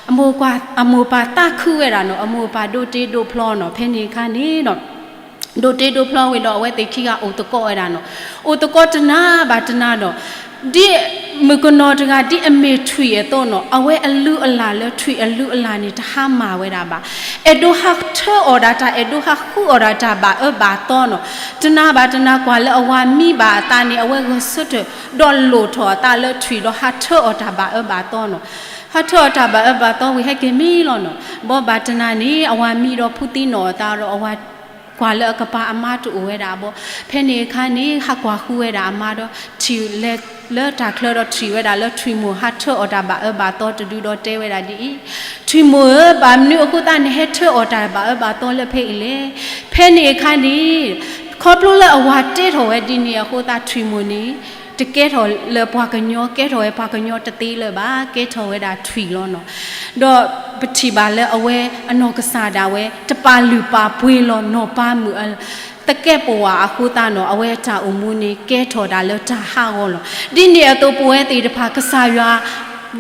အမိၢ်ပၢ်, အမိၢ်ပၢ်သးခုဝဲဒၣ်နီၤ, အမိၢ်ပၢ်ဒိးတ့ဒိးဖျီနီၤ. ဖဲန့ၣ်အခါန့ၣ်နီၤ ဒိးတ့ဒိးဖျီဝံၤဒီး အဝဲသ့ၣ်ခံဂၤအိၣ်သကိးဝဲဒၣ်နီၤ. အိၣ်သကိးတနၤဘၣ်တနၤဒီး ဒ်မုၣ်ကနီၤတဂၤ ဒ်အမ့ၢ်ထွံၣ်အသိးနီၤ, အဝဲအလုၢ်အလၢ်လၢထွံၣ်အလုၢ်အလၢ်န့ၣ် တဟါမၢ်ဝဲဒၣ်ဘၣ်. အဲၣ်ဒိးဟးထၢအီၣ်ဒၣ်တၢ်, အဲၣ်ဒိးဟးဃုအီၣ်ဒၣ်တၢ်ဘၣ်အၢဘၣ်သီနီၤ. တနၤဘၣ်တနၤကွၢ်လၢအဝၤမံဘၣ်အသးန့ၣ် အဝဲဂဲၤဆၢထၢၣ် ဒီးလိၣ်ထီၣ်အသးလၢထွံၣ်ဒီးဟးထၢအီၣ်တၢ်ဘၣ်အၢဘၣ်သီနီၤ. ဟးထၢအီၣ်တၢ်ဘၣ်အၢဘၣ်သီဝံၤဟဲက့ၤမံလီၤနီၤ. ဘီဘၣ်တနၤန့ၣ် အဝၤမံဒီးဖုသံနီၣ်အသးဒီး အဝၤကွၢ်လၢအကပၤအမါတအိၣ်ဝဲဒၣ်ဘီ. ဖဲန့ၣ်အခါန့ၣ် ဟးကွၢ်ဃုဝဲဒၣ်အမါဒီး ထံၣ်လဲၤလၢတၢ်ချၢဒီးထံၣ်ဝဲဒၣ်လၢထွံၣ်မိၢ် ဟးထၢအီၣ်တၢ်ဘၣ်အၢဘၣ်သီတဒုဒီးတဲဝဲဒၣ်ဒ်အံၤ, ထွံၣ်မိၢ်ဧၢ, ဘၣ်မနုၤအဃိသတးနဟဲထၢအီၣ်တၢ်ဘၣ်အၢဘၣ်သီလၢဖဲအံၤလဲၣ်. ဖဲန့ၣ်အခါန့ၣ် ခီဖျိလၢအဝၤတဲထီၣ်ဝဲဒ်န့ၣ်အဃိသတး ထွံၣ်မိၢ်န့ၣ် တကဲထီၣ်လၢပှၤကညီ ကဲထီၣ်ဝဲပှၤကညီတသ့လၢၤဘၣ်, ကဲထီၣ်ဝဲဒၣ်ထွံၣ်လီၤနီၤ. ဒီးပထံၣ်ဘၣ်လၢအဝဲအနီၢ်ကစၢ်ဒၣ်ဝဲ တပာ်လုၢ်ပာ်ပှ့ၤလီၤနီၢ်ပၤမုၣ်အ သကဲးပဝးအဃိသတးနီၤ အဝဲအတၢ်အိၣ်မူန့ၣ် ကဲထီၣ်ဒၣ်လၢတၢ်ဟးဂီၤလီၤ. ဒ်န့ၣ်အသိးပဝဲသ့ၣ်တဖၣ် ကစၢ်ယွၤ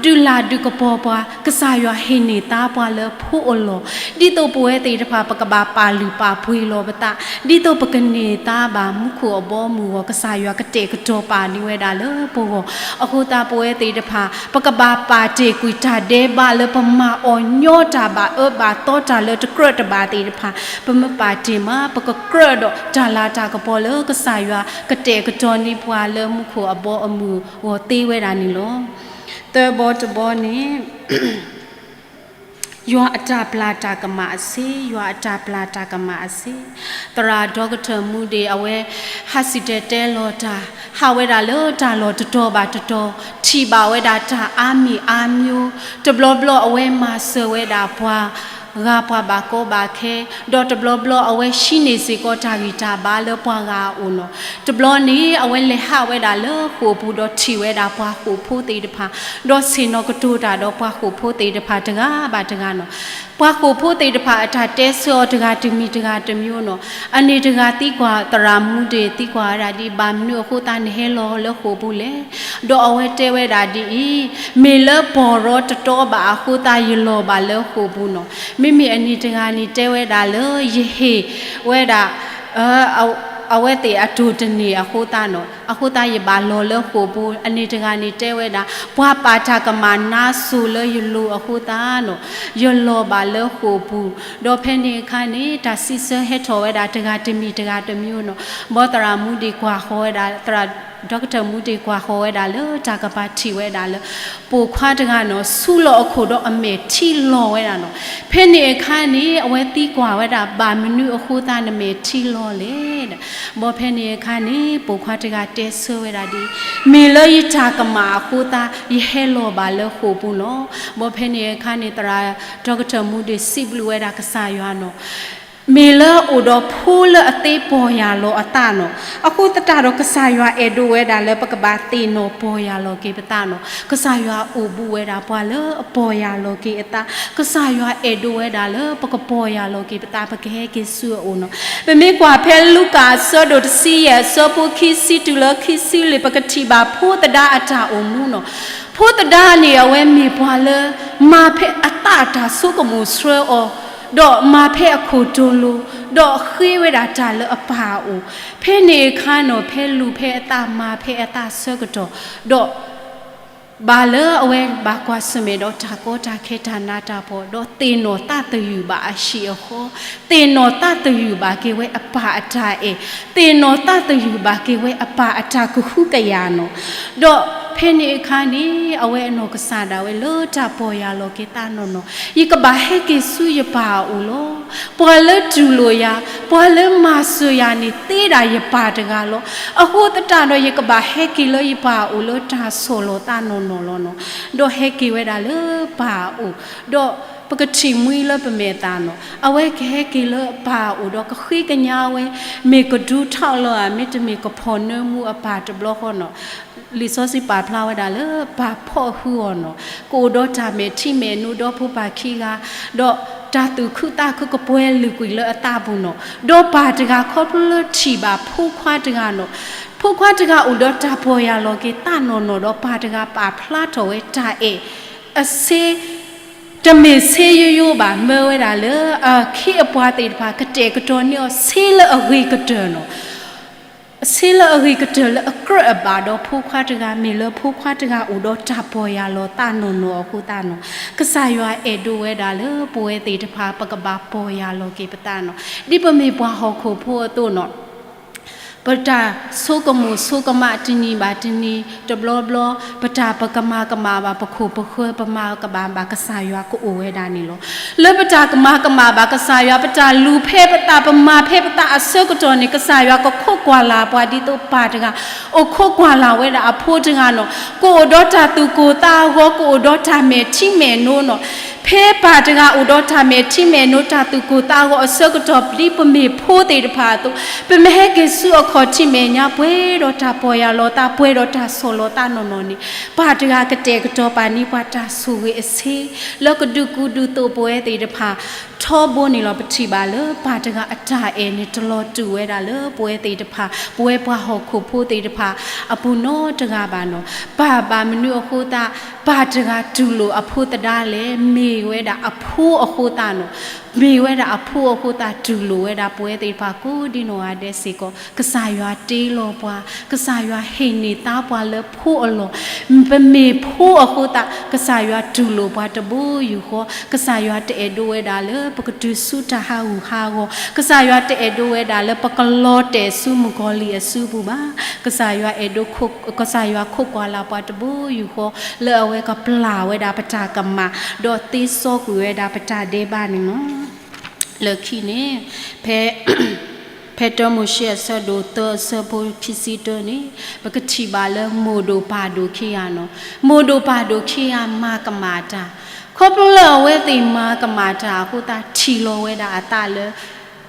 ဒုးလၢ်ဒုးကပီၤပှၤ, ကစၢ်ယွၤဟ့ၣ်န့ၢ်သါပှၤလၢဖိအလီၢ်, ဒ်သိးပဝဲသ့ၣ်တဖၣ် ပကဘၣ်ပာ်လုၢ်ပာ်ပှ့ၤလီၤပသး, ဒ်သိးပကန့ၢ်သါဘၣ်မူခိၣ်အဘီအမုၢ်အဂီၢ် ကစၢ်ယွၤကတဲာ်ကတီၤပာ်န့ၢ်ဝဲဒၣ်လၢပဂီၢ်. အဃိသတးပဝဲသ့ၣ်တဖၣ် ပကဘၣ်ပာ်တ့ၢ်ကွံာ်တၢ်ဒဲးဘးလၢပမၤအီၤညီတၢ်ဘၣ်အၢဘၣ်သီတၢ်လၢတကြၢးတဘၣ်သ့ၣ်တဖၣ် ပမ့ၢ်ပာ်တ့ၢ်မး ပကကြၢးဒီးတၢ်လၤတၢ်ကပီၤလၢကစၢ်ယွၤကတဲာ်ကတီၤန့ၢ်ပှၤလၢမူခိၣ်အဘီအမုၢ်အဂီၢ်သ့ဝဲဒၣ်န့ၣ်လီၤ. သၢဘီတဘီန့ၣ် ယွၤအတၢ်ပျၢ်တၢ်ကမၣ်အစ့, ယွၤအတၢ်ပျၢ်တၢ်ကမၣ်အစ့. သရၣ် Doctor Moody အဝဲ ဟးစံၣ်တဲၤတဲလီၤတၢ်, ဟးဝဲဒၣ်လၢတၢ်လီၢ်တတီၤဘၣ်တတီၤ, ထံၣ်ဘၣ်ဝဲဒၣ်တၢ်အါမံၤအါမျိုး, တဘျီဘျီအဝဲမၤစၢၤဝဲဒၣ်ပှၤ ဂၤပှၤဘၣ်ကီဘၣ်ခဲ, ဒီးတဘျီဘျီအဝဲဟံးန့ၢ်စ့ၢ်ကီးတၢ်ဂံၢ်တၢ်ဘါလၢပှၤဂၤအအိၣ်နီၤ. တဘျီန့ၣ် အဝဲလဲၤဟးဝဲဒၣ်လၢဃိာ်ပူၤဒီးထံၣ်ဝဲဒၣ်ပှၤဃိာ်ဖိသ့ၣ်တဖၣ်, ဒီးဆ့ၣ်နီၤကတိၤတၢ်ဒီးပှၤဃိာ်ဖိသ့ၣ်တဖၣ်တဂၤဘၣ်တဂၤနီၤ. ပှၤဃိာ်ဖိသ့ၣ်တဖၣ်အတၢ်တဲဆၢအီၤတဂၤတမံၤတဂၤတမျိုးနီၤ. အန့ၣ်တဂၤသံကွၢ် သရၣ် Moody သံကွၢ်ဝဲဒၣ်ဒ် ဘၣ်မနုၤအဃိသတးနဟဲလီၤလၢဃိာ်ပူၤလဲၣ်. ဒီးအဝဲတဲဝဲဒၣ်ဒ်အံၤ, မ့ၢ်လၢပီၢ်ရီတတီၤဘၣ်အဃိသတးယလီၤဘၣ်လၢဃိာ်ပူၤနီၤ. မ့မ့ၢ်အန့ၣ်တဂၤန့ၣ်တဲဝဲဒၣ်လၢ ယဟ့ၣ်ဝဲဒၣ် အဝဲသ့ၣ်အတိၢ်တန့ၢ်အဃိသတးနီၤ, အဃိသတးယဘၣ်လီၤလၢဃိာ်ပူၤ. အန့ၣ်တဂၤန့ၣ်တဲဝဲဒၣ် ပှၤပာ်တၢ်ကမၣ်နါစိၤလၢယလိၤအဃိသတးနီၤ, ယလီၤဘၣ်လၢဃိာ်ပူၤ. ဒီးဖဲန့ၣ်အခါန့ၣ် တၢ်စံးဆၢဟဲထီၣ်ဝဲဒၣ်တဂၤတမံၤတဂၤတမျိုးနီၤ. ဘီသရၣ် Moody ကွၢ်ဃီၤဝဲဒၣ် သရၣ် Doctor Moody ကွၢ်ဃီၤဝဲဒၣ်လၢတၢ်ကပၤထံၣ်ဝဲဒၣ်လၢ ပိာ်ခွါတဂၤနီၤ ဆူလီၤအခိၣ်ဒီးအမဲာ်ထံလီၤဝဲဒၣ်နီၤ. ဖဲန့ၣ်အခါန့ၣ် အဝဲသံကွၢ်ဝဲဒၣ် ဘၣ်မနုၤအဃိသတးနမဲာ်ထံလီၤလဲၣ်. ဘီဖဲန့ၣ်အခါန့ၣ် ပိာ်ခွါတဂၤတဲဆၢဝဲဒၣ်ဒ်အံၤ, မ့ၢ်လၢယတၢ်ကမၣ်အဃိသတး ယဟဲလီၤဘၣ်လၢဃိာ်ပူၤလီၤ. ဘီဖဲန့ၣ်အခါန့ၣ် သရၣ် Doctor Moody စံးဘျုးဝဲဒၣ်ကစၢ်ယွၤနီၤ မ့ၢ်လၢအိၣ်ဒီးဖိလၢအသ့ပီၢ်ယၢ်လီၤအသးနီၤ. အဃိသတးဒီးကစၢ်ယွၤအဲၣ်ဒိးဝဲဒၣ်လၢပကဘၣ်သ့ၣ်နီၣ်ပီၢ်ယၢ်လီၤက့ၤပသးနီၤ. ကစၢ်ယွၤအိၣ်ဘူးဝဲဒၣ်ပှၤလၢအပီၢ်ယၢ်လီၤက့ၤအသး, ကစၢ်ယွၤအဲၣ်ဒိးဝဲဒၣ်လၢပကပီၢ်ယၢ်လီၤက့ၤပသး ပကဟဲက့ၤဆူအအိၣ်နီၤ. ပမ့ၢ်ကွၢ်ဖဲလူၤကၣ်အဆၢဒိၣ်တဆံယဲၢ် အဆၢဖိခံဆံတုၤလၢခံဆံလွံၢ် ပကထံၣ်ဘၣ်ဖိသဒါအတၢ်အိၣ်မူနီၤ. ဖိသဒါန့ၣ် အဝဲမ့ၢ်ပှၤလၢ မၤဖဲအသးတၢ်ဆိကမိၣ်ဆှၢအီၤ, ဒီးမၤဖဲအခိၣ်တီလိၤ, ဒီးဃ့ဝဲဒၣ်တၢ်လၢအပၢ်အအိၣ်. ဖဲန့ၣ်အခါနီၤ ဖဲလူၤဖဲအသးမၤဖဲအသးဆၢကတီၢ်, ဒီး ဘၣ်လၢအဝဲဘၣ်ကွၢ်ဆၢၣ်မဲာ်ဒီးတၢ်ကီတၢ်ခဲတၢ်နးတၢ်ဖှီၣ်, ဒီးသ့ၣ်နီၣ်သးသယုၢ်ဘၣ်အဟံၣ်အဃီ, သ့ၣ်နီၣ်သးသယုၢ်ဘၣ်က့ၤဝဲအပၢ်အတၢ်အဲၣ်, သ့ၣ်နီၣ်သးသယုၢ်ဘၣ်က့ၤဝဲအပၢ်အတၢ်ကဟုကယာ်နီၤ. ဒီးဖဲန့ၣ်အခါန့ၣ် အဝဲအနီၢ်ကစၢ်ဒၣ်ဝဲလၢတၢ်ပီၢ်ယၢ်လီၤက့ၤသးနီၢ်နီၢ်, ယကဘၣ်ဟဲက့ၤဆူယပၢ်အအိၣ်လီၤ. ပှၤလၢတူၢ်လိာ်ယၤ, ပှၤလၢမၤစၢၤယၤန့ၣ် သ့ဒၣ်ယပၢ်တဂၤလီၤ. အဃိသတးဒီးယကဘၣ်ဟဲက့ၤလၢယပၢ်အအိၣ်လၢတၢ်ဆီၣ်လီၤသးနီၢ်နီၢ်လီၤနီၤ. ဒီးဟဲက့ၤဝဲဒၣ်လၢပၢ်အအိၣ်, ဒီးပကထံၣ်မှံလၢပမဲာ်သးနီၤ, အဝဲကဟဲက့ၤလၢပၢ်အအိၣ်ဒီးကဃ့ကညးဝဲ, မ့ၢ်ကဒူထီၣ်လီၤဧါ, မ့တမ့ၢ်ကဖီၣ်နၢမူအပၢ်တဘျီဃီနီၤ. လံာ်စီဆှံပာ်ဖျါဝဲဒၣ်လၢပၢ်ဖီၣ်ဟုအီၤနီၤ, ကအိၣ်ဒီးတၢ်မဲာ်ထံမဲာ်နိဒီဖိပၢ်ခံဂၤ, ဒီးတၢ်သူၣ်ခုသးခုကပှဲၤလုာ်ကွံာ်လၢအသးပူၤနီၤ. ဒီးပၢ်တဂၤခီဖျိလၢထံၣ်ဘၣ်ဖိခွါတဂၤနီၤ, ဖိခွါတဂၤအိၣ်ဒီးတၢ်ပီၢ်ယၢ်လီၤက့ၤသးနီၢ်နီၢ်ဒီး ပၢ်တဂၤပာ်ဖျါထီၣ်ဝဲတၢ်အဲၣ်အစ့ တမ့ၢ်စ့ယိယိဘၣ်, မၢဝဲဒၣ်လၢအခ့အပှၤသ့ၣ်တဖၣ် ကတဲာ်ကတီၤန့ၢ်အီၤ စ့လၢအဂ့ၤကတၢၢ်နီၤ. စ့လၢအဂ့ၤကတၢၢ်လၢအကြၢးအဘၣ်ဒီးဖိခွါတဂၤ, မ့ၢ်လၢဖိခွါတဂၤအိၣ်ဒီးတၢ်ပီၢ်ယၢ်လီၤသးနီၢ်နီၢ်အဃိသတးနီၤ, ကစၢ်ယွၤအဲၣ်ဒိးဝဲဒၣ်လၢပဝဲသ့ၣ်တဖၣ် ပကဘၣ်ပီၢ်ယၢ်လီၤက့ၤပသးနီၤ. ဒ်ပမ့ၢ်ပှၤဟီၣ်ခိၣ်ဖိအသိးနီၤ ပတၢ်ဆိကမိၣ်ဆိကမးတနံၤဘၣ်တနံၤ, တဘျီဘျီ ပတၢ်ပကမၤကမၣ်ဘၣ်ပခိၣ်ပဃၢၤ, ပမၤကမၣ်ဘၣ်ကစၢ်ယွၤကအိၣ်ဝဲဒၣ်န့ၣ်လီၤ. လၢပတၢ်ကမၤကမၣ်ဘၣ်ကစၢ်ယွၤ, ပတၢ်လူၤဖဲပသး, ပမၤဖဲပသးအဆၢကတီၢ်န့ၣ် ကစၢ်ယွၤကခိးကွၢ်လၢ်ပှၤဒ်သိးပၢ်တဂၤ အိၣ်ခိးကွၢ်လၢ်ဝဲဒၣ်အဖိတဂၤနီၤ. ကအိၣ်ဒီးတၢ်သူၣ်ကိၢ်သးဂီၤ, ကအိၣ်ဒီးတၢ်မဲာ်ထံမဲာ်နိနီၤ. ဖဲပၢ်တဂၤအိၣ်ဒီးတၢ်မဲာ်ထံမဲာ်နိ တၢ်သူၣ်ကိၢ်သးဂီၤအဆၢကတီၢ် ဒ်ပမ့ၢ်ဖိသ့ၣ်တဖၣ်အသိး, ပမ့ၢ်ဟဲက့ၤဆူအခီၣ်ထံးမဲာ်ညါ ပှဲၤဒီးတၢ်ပီၢ်ယၢ်လီၤသး, ပှဲၤဒီးတၢ်ဆီၣ်လီၤသးနီၢ်နီၢ်န့ၣ်, ပၢ်တဂၤကတဲာ်ကတီၤပာ်န့ၢ်ပှၤတၢ်ဆိၣ်ဂ့ၤအဆ့, လၢကဒုးကူဒုးသိးပဝဲသ့ၣ်တဖၣ် ထီဘိန့ၣ်လီၤ. ပထံၣ်ဘၣ်လၢ ပၢ်တဂၤအတၢ်အဲၣ်န့ၣ် တလီၤတူာ်ဝဲဒၣ်လၢပဝဲသ့ၣ်တဖၣ်, ပဝဲပှၤဟီၣ်ခိၣ်ဖိသ့ၣ်တဖၣ်အပူၤနီတဂၤဘၣ်နီၤ. ဘၣ်ဘၣ်မနုၤအဃိသတး ပၢ်တဂၤတူၢ်လိာ်အဖိသဒါလဲၣ်, မ့ၢ်ဝဲဒၣ်အဖိအဃိသတးနီၤ. မ့ၢ်ဝဲဒၣ်အဖိအဃိသတး တူၢ်လိာ်ဝဲဒၣ်ပဝဲသ့ၣ်တဖၣ်ကိးဒ်နီၢ်ဂၤဒဲးစ့ၢ်ကီး. ကစၢ်ယွၤတ့လီၤပှၤ, ကစၢ်ယွၤဟ့ၣ်န့ၢ်သါပှၤလၢဖိအလီၢ်, ပမ့ၢ်ဖိအဃိသတး ကစၢ်ယွၤတူၢ်လိာ်ပှၤတဘိယူၢ်ဃီ, ကစၢ်ယွၤတအဲၣ်ဒိးဝဲဒၣ်လၢပကတုၤဆူတၢ်ဟးဂူာ်ဟးဂီၤ, ကစၢ်ယွၤတအဲၣ်ဒိးဝဲဒၣ်လၢပကလီၤတဲာ်ဆူမုၣ်ကီၤလံၢ်အစုပူၤဘၣ်. ကစၢ်ယွၤအဲၣ်ဒိး, ကစၢ်ယွၤခိးကွၢ်လၢ်ပှၤတဘိယူၢ်ဃီ လၢအဝဲကပျၢ်ဝဲဒၣ်ပတၢ်ကမၣ်, ဒီးသ့စီကွံာ်ဝဲဒၣ်ပတၢ်ဒဲးဘးန့ၣ်လီၤ. လၢခံန့ၣ် ဖဲ ဖဲတၢမိၤၡ့အဆၢဒိၣ်သၢအဆၢဖိခံဆံတၢန့ၣ် ပကထံၣ်ဘၣ်လၢမိၢ်ဒိၣ်ပၢ်ဒိၣ်ခံဂၤနီၤ. မိၢ်ဒိၣ်ပၢ်ဒိၣ်ခံဂၤမၤကမၣ်တၢ်, ခီဖျိလၢအဝဲသ့ၣ်မၤကမၣ်တၢ်အဃိသတး ထံၣ်လီၤဝဲဒၣ်အသးလၢ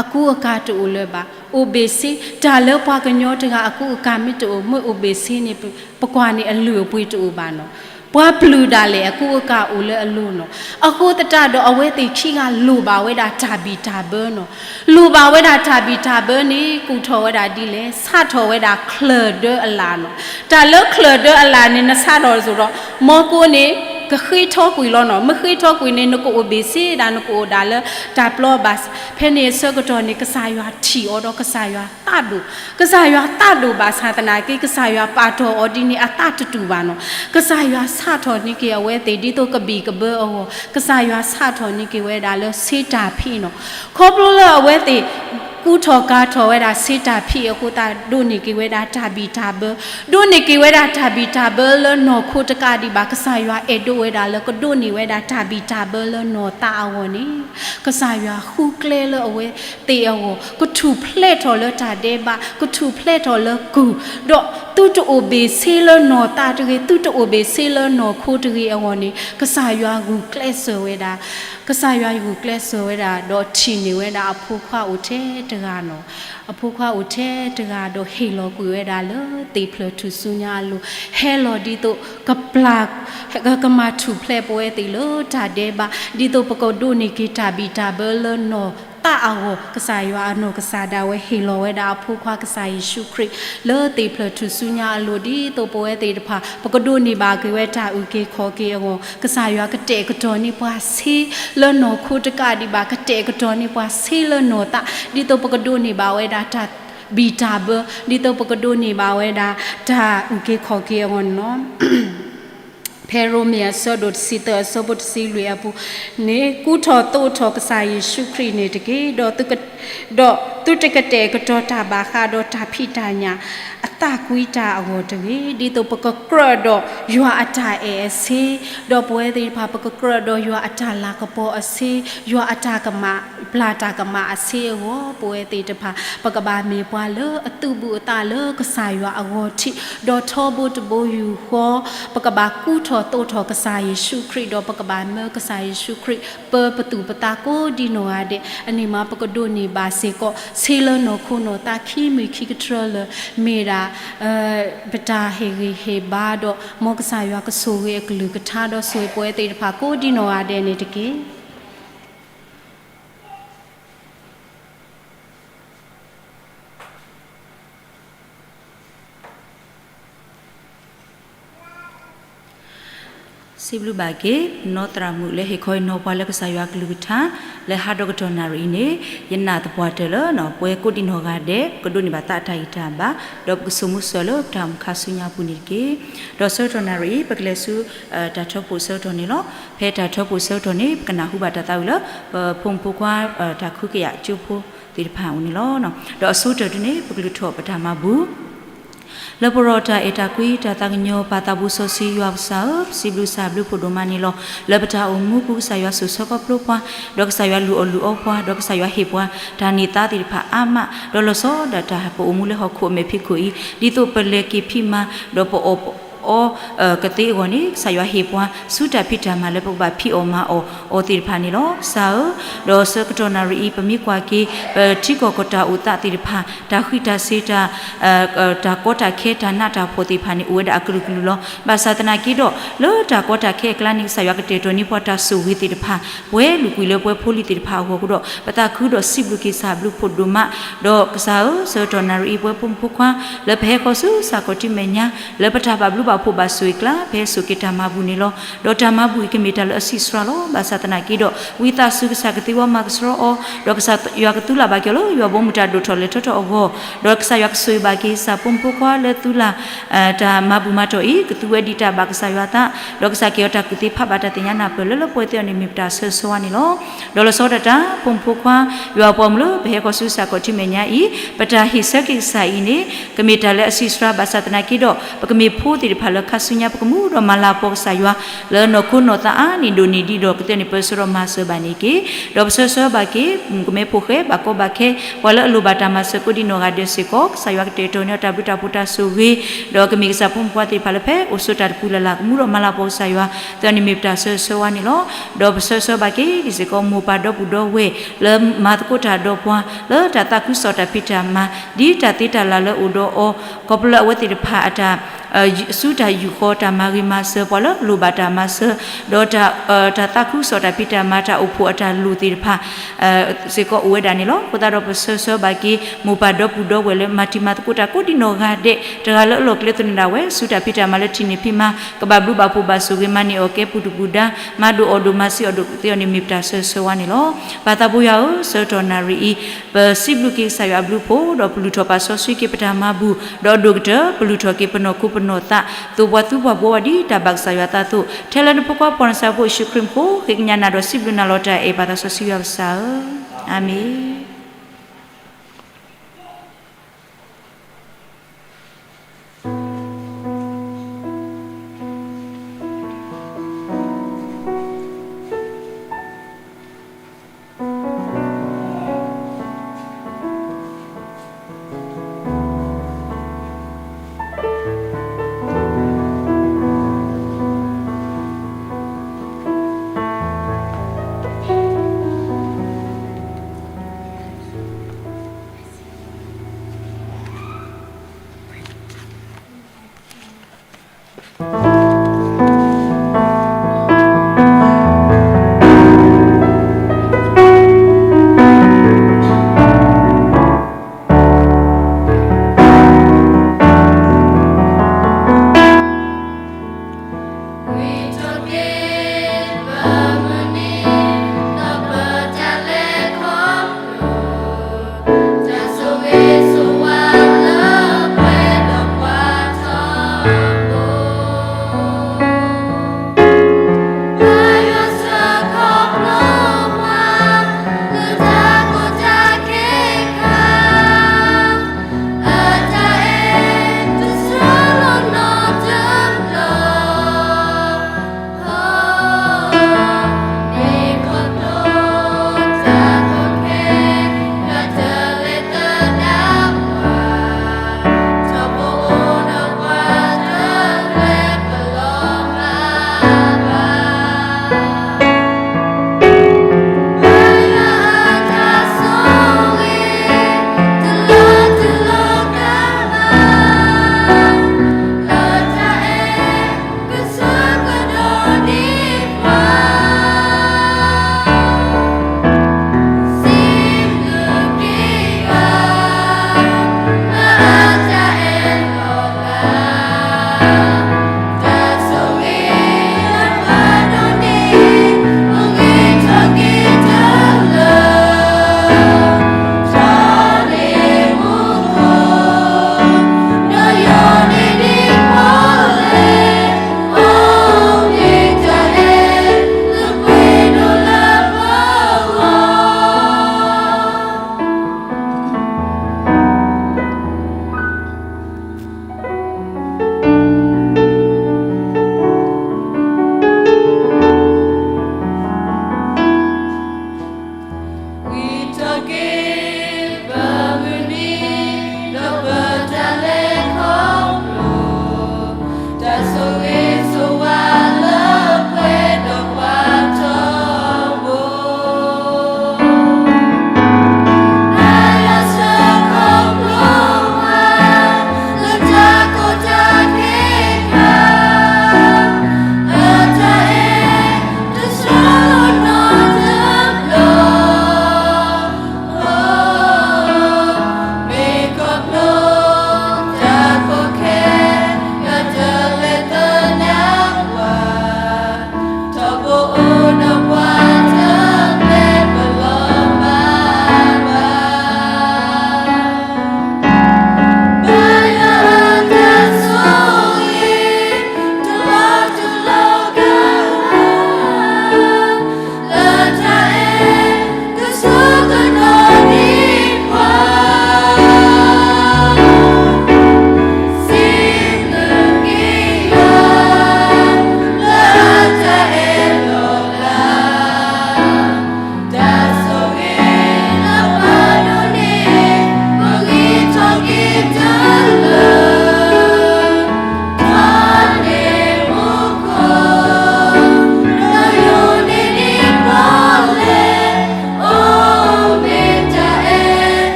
အကူအကၤတအိၣ်လၢၤဘၣ်. အိၣ်ဘ့ၣ်ဆ့, တၢ်လၢပှၤကညီတဂၤအကူအကၤမ့ၢ်တအိၣ်, မ့ၢ်အိၣ်ဘ့ၣ်ဆ့န့ၣ် ပကွၢ်န့ၣ်အလုၢ်အပှ့ၤတအိၣ်ဘၣ်နီၤ. ပှၤပျုၢ်ဒၣ်လဲာ်အကူအကၤအိၣ်လၢအလိၤနီၤ. အဃိသတးဒီးအဝဲသ့ၣ်ခံဂၤလိၣ်ဘၣ်ဝဲဒၣ်တၢ်ဘံၣ်တၢ်ဘၢနီၤ. လိၣ်ဘၣ်ဝဲဒၣ်တၢ်ဘံၣ်တၢ်ဘၢန့ၣ် ကူၣ်ထီၣ်ဝဲဒၣ်ဒ်လဲၣ်, စးထီၣ်ဝဲဒၣ်ချၢၣ်ဒၢအလၣ်နီၤ. တၢ်လၢချၢၣ်ဒၢအလၣ်န့ၣ် နစးထီၣ်စိၤဒီး မီကိန့ၣ် ကဃ့ထီကွံာ်လီၤနီၤ. မ့ၢ်ဃ့ထီကွံာ်န့ၣ် နကအိၣ်ဘ့ၣ်ဆ့ဒၣ် နကအိၣ်ဒၣ်လၢတၢ်ပျီဘၣ်. ဖဲန့ၣ်အဆၢကတီၢ်န့ၣ် ကစၢ်ယွၤထံၣ်အီၤဒီးကစၢ်ယွၤသးဒိၣ်, ကစၢ်ယွၤသးဒိၣ်ဘၣ်ဆၣ်သနာ်က့ ကစၢ်ယွၤပာ်တီၢ်အီၤဒ်န့ၣ် အသးတတူာ်ဘၣ်နီၤ. ကစၢ်ယွၤစးထီၣ်န့ၢ်က့ၤအဝဲသ့ၣ် ဒ်သိးကဘံၣ်ကဘၢအဂီၢ်, ကစၢ်ယွၤစးထီၣ်န့ၢ်က့ၤဝဲဒၣ်လၢဆ့တၢ်ဖံးနီၤ. ခီဖျိလၢအဝဲသ့ၣ် ကူထီၣ်ကၤထီၣ်ဝဲဒၣ်ဆ့တၢ်ဖံးအဃိသတး ဒိးန့ၢ်က့ၤဝဲဒၣ်တၢ်ဘံၣ်တၢ်ဘၢ, ဒိးန့ၢ်က့ၤဝဲဒၣ်တၢ်ဘံၣ်တၢ်ဘၢလၢနီၢ်ခိတကးဒံးဘၣ်. ကစၢ်ယွၤအဲၣ်ဒိးဝဲဒၣ်လၢကဒိးန့ၢ်ဝဲဒၣ်တၢ်ဘံၣ်တၢ်ဘၢလၢနီၢ်သးအဂီၢ်န့ၣ် ကစၢ်ယွၤဃုကျဲလၢအဝဲသ့ၣ်အဂီၢ်, ကထူၣ်ဖျဲးထီၣ်လၢတၢ်ဒဲးဘး, ကထူၣ်ဖျဲးထီၣ်လၢကုၢ်, ဒီးသုတအိၣ်ဘ့ၣ်ဆ့လၢနီၢ်သးတဂ့ၤ, သုတအိၣ်ဘ့ၣ်ဆ့လၢနီၢ်ခိတဂ့ၤအဂီၢ်န့ၣ် ကစၢ်ယွၤဂုာ်ကျဲးစၢးဝဲဒၣ်, ကစၢ်ယွၤဂုာ်ကျဲးစၢးဝဲဒၣ် ဒီးထံၣ်န့ၢ်ဝဲဒၣ်အဖိခွါအိၣ်ထဲတဂၤနီၤ. အဖိခွါအိၣ်ထဲတဂၤဒီးဟ့ၣ်လီၤကွံာ်ဝဲဒၣ်လၢ သ့ၣ်ဖျၢၣ်ထူၣ်စုညါအလိၤ, ဟဲလီၤဒ်သိး ကပျၢ် ကမၤထူၣ်ဖျဲးပဝဲသ့ၣ်လၢတၢ်ဒဲးဘး, ဒ်သိးပကဒိးန့ၢ်က့ၤတၢ်ဘံၣ်တၢ်ဘၢလၢနီၢ်သးအဂီၢ်, ကစၢ်ယွၤအနီၢ်ကစၢ်ဒၣ်ဝဲဟ့ၣ်လီၤဝဲဒၣ်အဖိခွါကစၢ်ယ့ၣ်ၡူးခရံာ် လၢသ့ၣ်ဖျၢၣ်ထူၣ်စုညါအလိၤ ဒ်သိးပဝဲသ့ၣ်တဖၣ် ပကဒိးန့ၢ်ဘၣ်က့ၤဝဲတၢ်အုၣ်က့ၤခီၣ်က့ၤအဂီၢ်, ကစၢ်ယွၤကတဲာ်ကတီၤန့ၢ်ပှၤဆ့လၢနီၢ်ခိတကးဒံးဘၣ်, ကတဲာ်ကတီၤန့ၢ်ပှၤဆ့လၢနီၢ်သး, ဒ်သိးပကဒိးန့ၢ်ဘၣ်ဝဲဒၣ်တၢ် ဘံၣ်တၢ်ဘၢ, ဒ်သိးပကဒိးန့ၢ်ဘၣ်ဝဲဒၣ် တၢ်အုၣ်က့ၤခီၣ်က့ၤအဂီၢ်န့ၣ်လီၤ. ဖဲရိမ့ၤအဆၢဒိၣ်တဆံသၢအဆၢဖိတဆံလွံၢ်အပူၤန့ၣ်, ကူထီၣ်သိးထီၣ်ကစၢ်ယ့ၣ်ၡူးခရံာ်န့ၣ်တက့ၢ်. ဒီး ဒီးသုတကတဲာ်ကတီၤတၢ်ဘၣ်ဃးဒီးတၢ်ဖံးတၢ်ညၣ် အသးကွံတၢ်အဂီၢ်တဂ့ၤ, ဒ်သိးပကကြၢးဒီးယွၤအတၢ်အဲၣ်အဆ့, ဒီးပဝဲသ့ၣ်တဖၣ် ပကကြၢးဒီးယွၤအတၢ်လၤကပီၤအဆ့, ယွၤအတၢ်ကမၣ် ပျၢ်တၢ်ကမၣ်အဆ့အဂီၢ်, ပဝဲသ့ၣ်တဖၣ် ပကဘၣ်မ့ၢ်ပှၤလၢအသူၣ်ဘူးအသးလၢကစၢ်ယွၤအဂီၢ်ထံး, ဒီးထီဘိတဘိယူၢ်ဃီ, ပကဘၣ်ကူထီၣ်သိးထီၣ်ကစၢ်ယ့ၣ်ၡူးခရံာ်, ဒီးပကဘၣ်မၢကစၢ်ယ့ၣ်ၡူးခရံာ် ပၢပသူၣ်ပသးကိးဒံနီၢ်ဂၤဒဲး, အန့ၣ်မး ပကဒိးန့ၢ်ဘၣ်စ့ၢ်ကီး ဆ့လၢနီၢ်ခိနီၢ်သးခံမံၤခံကတြၢလၢ မ့ၢ်ဒၣ် ပတၢ်ဟ့ၣ်ဂံၢ်ဟ့ၣ်ဘါဒီး မ်ကစၢ်ယွၤကဆိၣ်ဂ့ၤအကလုၢ်ကထါဒီးဆိၣ်ဂ့ၤပဝဲသ့ၣ်တဖၣ်ကိးဒံနီၢ်ဂၤဒဲးန့ၣ်တက့ၢ်. စံးဘျုးဘၣ်က့ၤ နီၢ်သရၣ်မုၣ်လၢဟ့ၣ်ခီအံၤနီၤပှၤလၢကစၢ်ယွၤကလုၢ်ကထါ လၢဟးဒီကတီၢ်နၣ်ရံၣ်အံၤန့ၣ်, ယနာ်သပှၢ်တၢၢ်လၢ ပဝဲကိးဒံနီၢ်ဂၤဒဲး ပကဒိးန့ၢ်ဘၣ်သးအတၢ်ဂံၢ်တၢ်ဘါ, ဒီးပကစိာ်မူစိာ်လၢပတၢ်အိၣ်မူခါဆူညါအပူၤန့ၣ်တက့ၢ်. ဒီးဆၢကတီၢ်နၣ်ရံၣ်အံၤ ပကလဲၤဆူ တၢ်ထၢဖှိၣ်ဆၢကတီၢ်န့ၣ်လီၤ. ဖဲတၢ်ထၢဖှိၣ်ဆၢကတီၢ်န့ၣ် ပကနၢ်ဟူဘၣ်တၢ်သးဝံၣ်လၢ ပဖိမုၣ်ဖိခွါ တၢ်ခုကယာ်ကၠိဖိသ့ၣ်တဖၣ်အအိၣ်န့ၣ်လီၤ. ဒီးအဆိကတၢၢ်ဒုန့ၣ် ပကလုၢ်ထီၣ်ပတၢ်မၤဘူၣ် လၢပရိၢ်တၢ်အဲၣ်တၢ်ကွံ တၢ်သးကညီၤပာ်သးဘူးစီဆှံယွၤကစၢ်ဧၢ, ပစံးဘျုးစံးဘျုးဖးဒိၣ်မးန့ၣ်လီၤ. လၢပတၢ်အိၣ်မူပူၤ ကစၢ်ယွၤစိာ်ဆၢခီဖျိပှၤ, ဒီးကစၢ်ယွၤလုၢ်အီၣ်လုၢ်အီပှၤ, ဒီးကစၢ်ယွၤဟ့ၣ်ပှၤ တၢ်န့ၢ်သါသ့ၣ်တဖၣ်အါမး, ဒီးလီၤဆီဒၣ်တၢ်ပအိၣ်မူလၢဟီၣ်ခိၣ်အမဲာ်ဖံးခိၣ်အံၤ, ဒ်သိးပလဲၤက့ၤဖံးမၤ, ဒီးပအီၣ် အီၤ ကသ့အဂီၢ်န့ၣ် ကစၢ်ယွၤဟ့ၣ်ပှၤဆူတၢ်ဖံးတၢ်မၤလၢပကဘၣ်ဖံးအီၣ်မၤအီၣ်အီၤသ့ၣ်တဖၣ်န့ၣ်လီၤ. ကစၢ်ဧၢ, ဒီးဆၢကတီၢ်နၣ်ရံၣ်အံၤ ပမ့ၢ်ကွၢ်က့ၤ ပထံကီၢ်ကီၢ်တၢ်အိၣ်သးသ့ၣ်တဖၣ် တၢ်ဃံးတၢ်စ့ၤ တၢ်ကီတၢ်ခဲ တၢ်နးတၢ်ဖှီၣ်သ့ၣ်တဖၣ်န့ၣ် အိၣ်ဝဲဒၣ်အကလုာ်ကလုာ်လီၤ. ဘၣ်ဆၣ်သနာ်က့ဒီး လၢတၢ်ကီတၢ်ခဲအကျါန့ၣ် ကစၢ်ယွၤကတဲာ်ကတီၤန့ၢ်ပှၤတၢ်ဆိၣ်ဂ့ၤသ့ၣ်တဖၣ် ပှဲၤလုာ်ကွံာ်လၢပဝဲဖိလံၤသ့ၣ်တဖၣ်အဂီၢ်အဃိဒီး ပသးခုဒီးစံးဘျုးက့ၤကစၢ်အဘျုးဖးဒိၣ်မး, ဒီးကစၢ်ဧၢ, ဆၢကတီၢ်နၣ်ရံၣ်အံၤ ပဝဲဖိမုၣ်ဖိခွါ လၢပဟဲဃီၤဆူကစၢ်ခီၣ်ထံးမဲာ်ညါ လၢပတၢ်ဘၣ်ဘျုးဘၣ်ဖှိၣ်ဘၣ်ဆိၣ်ဂ့ၤအကျါ ပဟဲစိာ်က့ၤတၢ်မၤဘူၣ်န့ၣ်လီၤ. ဒီးတၢ်မၤဘူၣ်အံၤကမ့ၢ်တၢ်လၢအဆံးစှၤလီၤ. ဘၣ်ဆၣ်သနာ်က့ဒီး ဝံသးစူၤကစၢ်ကသ့ဝဲမၤကဆှီအီၤ, ဒီးကစၢ်ယွၤကသူလၢ်ဘၣ်က့ၤအီၤလၢ ယွၤဘီမုၢ်တၢ်ဒိၣ်ထီၣ်လဲၤထီၣ်ထီထီၣ်အဂီၢ်, ဒီးကစၢ်ယွၤကဆိၣ်ဂ့ၤဘၣ်က့ၤ ကစၢ်ဖိမုၣ်ဖိခွါလၢသူလၢ် တၢ်မၤဘူၣ်မၤတီၢ်အံၤ ကသူဝဲဒံးတၢ်ဘၣ်ကစၢ်ယွၤအသး, ဒီးကစၢ်ကဲအီၤတၢ်ကူၣ်သ့ဖးဘၣ်တၢ်သ့ၣ်ညါနၢ်ပၢၢ်လၢလၢပှဲၤပှဲၤသ့ၣ်အီၤန့ၣ် မ့ၢ်ပတၢ်ဆၢဂ့ၤဆၢဝါန့ၣ်လီၤ. ဒီးလီၤဆီဒၣ်တၢ် ဖိမုၣ်ဖိခွါ ယွၤအပှၤမုၣ်လၢပဟဲဃီၤဆူကစၢ်ခီၣ်ထံးမဲာ်ညါအံၤ ပတၢ်ဟ့ၣ်ဆၢက့ၤကစၢ်အံၤန့ၣ် ကမ့ၢ်တၢ်လၢအဆံးစှၤ ဘၣ်ဆၣ်သနာ်က့ဒီး ပကမ့ၢ်ဖိသ့ၣ်တဖၣ်လၢခါဆူညါ ပကမူဒီးမၤလၤကပီၤကစၢ်ယွၤ လၢနီၢ်ခိနီၢ်သးအါန့ၢ်ဒိၣ်န့ၢ်ဒံးဒီး ကသ့န့ၣ် ပၢဆှၢဒီးမၤစၢၤဘၣ်န့ၣ်တက့ၢ်. ဒီးပဆၢဆၢဘၣ်က့ၤ မုၣ်ကမဲဖိဃဲ ဘၣ်ကီဘၣ်ခဲ ပှၤလၢအလိၣ်ဘၣ်တၢ်မၤစၢၤကိးဒံနီၢ်ဂၤဒဲးစ့ၢ်ကီး ကစၢ်ယွၤကတဲာ်ကတီၤန့ၢ်အီၤတၢ်ဘျုးတၢ်ဖှိၣ်တၢ်ဆိၣ်ဂ့ၤ, ဒီးကမ့ၢ်ကစၢ်ဖိမုၣ်ဖိခွါသ့ၣ်တဖၣ်လၢဖဲအိၣ်ဆိးတၢ်တပူၤလၢ်လၢ် ကမူဒီးမၤလၤကပီၤကစၢ်ယွၤ သ့န့ၣ်မ့ၢ်ပတၢ်ဆၢဂ့ၤဆၢဝါန့ၣ်လီၤ. ဒီးပဆၢဆၢဘၣ်က့ၤဒ်စ့ၢ်ကီး မိၢ်ပၢ်ဒီပုၢ်ဒီဝဲၢ် လၢမၤသကိးတၢ်ဒီးပှၤ လၢတၢ်သးခုကစီၣ်တၢ်ဖံးတၢ်မၤ ဒ်တၢ်သ့တၢ်လၢ်လၢအိၣ်ဒီးအီၤ ခီဖျိလၢအဝဲသ့ၣ်တဖၣ်အတၢ် ဆူတၢ်ယူာ်ဃီၤတၢ်မၤဂ့ၤမၤစၢၤ ပှၤလၢအလိၣ်ဘၣ်တၢ်မၤစၢၤ ဒီးတၢ်သးခုကစီၣ်တၢ်ဖံးတၢ်မၤ တၢ်အိၣ်ဖှိၣ်အတၢ်လိၣ်သ့ၣ်တဖၣ် စ့ၢ်ကီးအိၣ်ဝဲဒၣ်န့ၣ်လီၤ. အဃိသတးဒီးပဆၢဆၢဘၣ်က့ၤ မိၢ်ပၢ်ဒီပုၢ်ဒီဝဲၢ်လၢမၤတံၤမၤသကိးတၢ်ကိးဒံနီၢ်ဂၤဒဲး တဂၤလၢအလီၢ်ကျဲသနၢၣ်ဒၣ်ဝဲ ဆူတၢ်ဖံးတၢ်မၤလၢထံၣ်န့ၢ်ဖံးမၤ ကဘၣ်ဘျုးဘၣ်ဖှိၣ်ဘၣ်ဆိၣ်ဂ့ၤ မၤန့ၢ်အီၣ်ကဲပူၤဒုၣ်ပူၤဒါ မၤဒိၣ်အီၣ်ဒိၣ်မၤစ့အီၣ်ဒိၣ် ကသ့အီၤန့ၣ်မ့ၢ်ပတၢ်ဆၢဂ့ၤဆၢဝါန့ၣ်လီၤ. ပၢ်သးဘိယွၤဧၢ, ဆၢကတီၢ်နၣ်ရံၣ်အံၤ ပစံးဘျုးက့ၤကစၢ်ယွၤအဘျုးအဖှိၣ် ဒီးပလုၢ်ထီၣ်ပာ်စီဆှံက့ၤပတၢ်မၤဘူၣ် ဒီးအဒိၣ်ကတၢၢ် ပလုၢ်ထီၣ်က့ၤပနီၢ်ခိပနီၢ်သး သိၣ်ပှၤသူပှၤဘှီဝဲဒ်တၢ်ဘၣ်ကစၢ်ယွၤအသးအသိး ထဲလၢနဖိခွါပှၤနဆၢဖိယ့ၣ်ၡူးခရံာ်အမံၤ ဃ့ကညးနၤဒီးစံးဘျုးနၤလီၤတၢ်အဲၣ် ပၢ်သးစီဆှံယွၤပကစၢ်ဧၢ, အၤမ့ၣ်.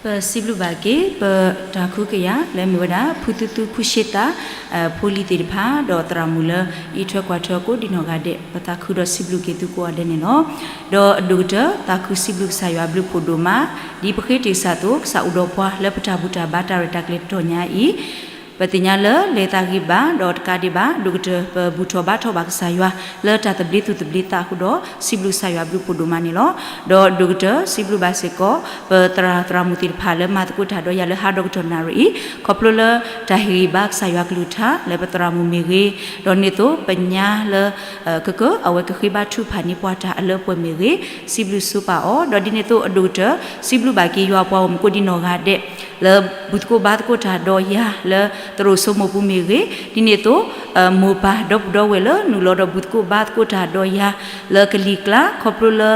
ပစံးဘျုးဘၣ်က့ၤ ပတၢ်ကဟုကယာ်လၢမ့ၢ်ဝဲဒၣ် ဖုသူသူ ဖုရှ့သး ဖိလံၤသ့ၣ်တဖၣ် ဒီးသရၣ်မုၣ်လၢအံးထွဲကွၢ်ထွဲကိးဒံနီၢ်ဂၤဒဲး ပသးခုဒီးစံးဘျုးက့ၤသုကိးဂၤဒဲးန့ၣ်လီၤ. ဒီးအဒိၣ်ကတၢၢ် သးခုစံးဘျုးကစၢ်ယွၤအဘျုးဖှိၣ်ဒိၣ်မး, ဒ်ပဃ့တ့ၢ်ကစၢ်အသိး ကစၢ်အိၣ်ဒီးပှၤလၢပတၢ်ဘူၣ်တၢ်ဘါတၢ်ရဲၣ်တၢ်ကျဲၤတတီၤညါအံၤ ပသ့ၣ်ညါလၢလဲၤသးဂ့ၤဘၣ် ဒီးတကးဒံးဘၣ် ဒိၣ်ကတၢၢ် ပဘူၣ်ထီၣ်ဘါထီၣ်ဘၣ်ကစၢ်ယွၤ လၢတၢ်သဘျ့သူၣ်သဘျ့သးအဃိဒီး စံးဘျုးကစၢ်ယွၤအဘျုးဖှိၣ်ဒိၣ်မးန့ၣ်လီၤ. ဒီးဒိၣ်ကတၢၢ် စံးဘျုးဘၣ်စ့ၢ်ကီး ပသရၣ်သရၣ်မုၣ်သ့ၣ်တဖၣ်လၢမၤသကိးတၢ်ဒီးယၤလၢဟါဒီကတီၢ်နၣ်ရံၣ်အံၤ ခီဖျိလၢတၢ်ဟ့ၣ်ဂံၢ်ဘါကစၢ်ယွၤကလုၢ်ကထါ လၢပသရၣ်မုၣ်မ့ၢ်ဂ့ၤ, ဒီးန့ၣ်သိးပညါလၢ ကကၢ အဝဲကဃ့ဘါထုကဖၣ်န့ၢ်ပှၤတၢ်အလၢအပှဲၤမ့ၢ်ဂ့ၤ, စံးဘျုးစံးပာ်အီၤ, ဒီးဒ်န့ၣ်သိးအဒိၣ်ကတၢၢ် စံးဘျုးဘၣ်က့ၤယွၤပှၤဂီၢ်မုၢ်ကိးဒံနီၢ်ဂၤဒဲး လၢဘူၣ်သကိးဘါသကိးတၢ်ဒီးယၤ လၢသရိာ်စိမိၢ်ပူၤမ့ၢ်ဂ့ၤ, ဒ်န့ၣ်သိး မိၢ်ပၢ်ဒီပုၢ်ဒီဝဲၢ်လၢနုာ်လီၤဒီးဘူၣ်သကိးဘါသကိးတၢ်ဒီးယၤ လၢကလံၤကျါ ခီဖျိလၢ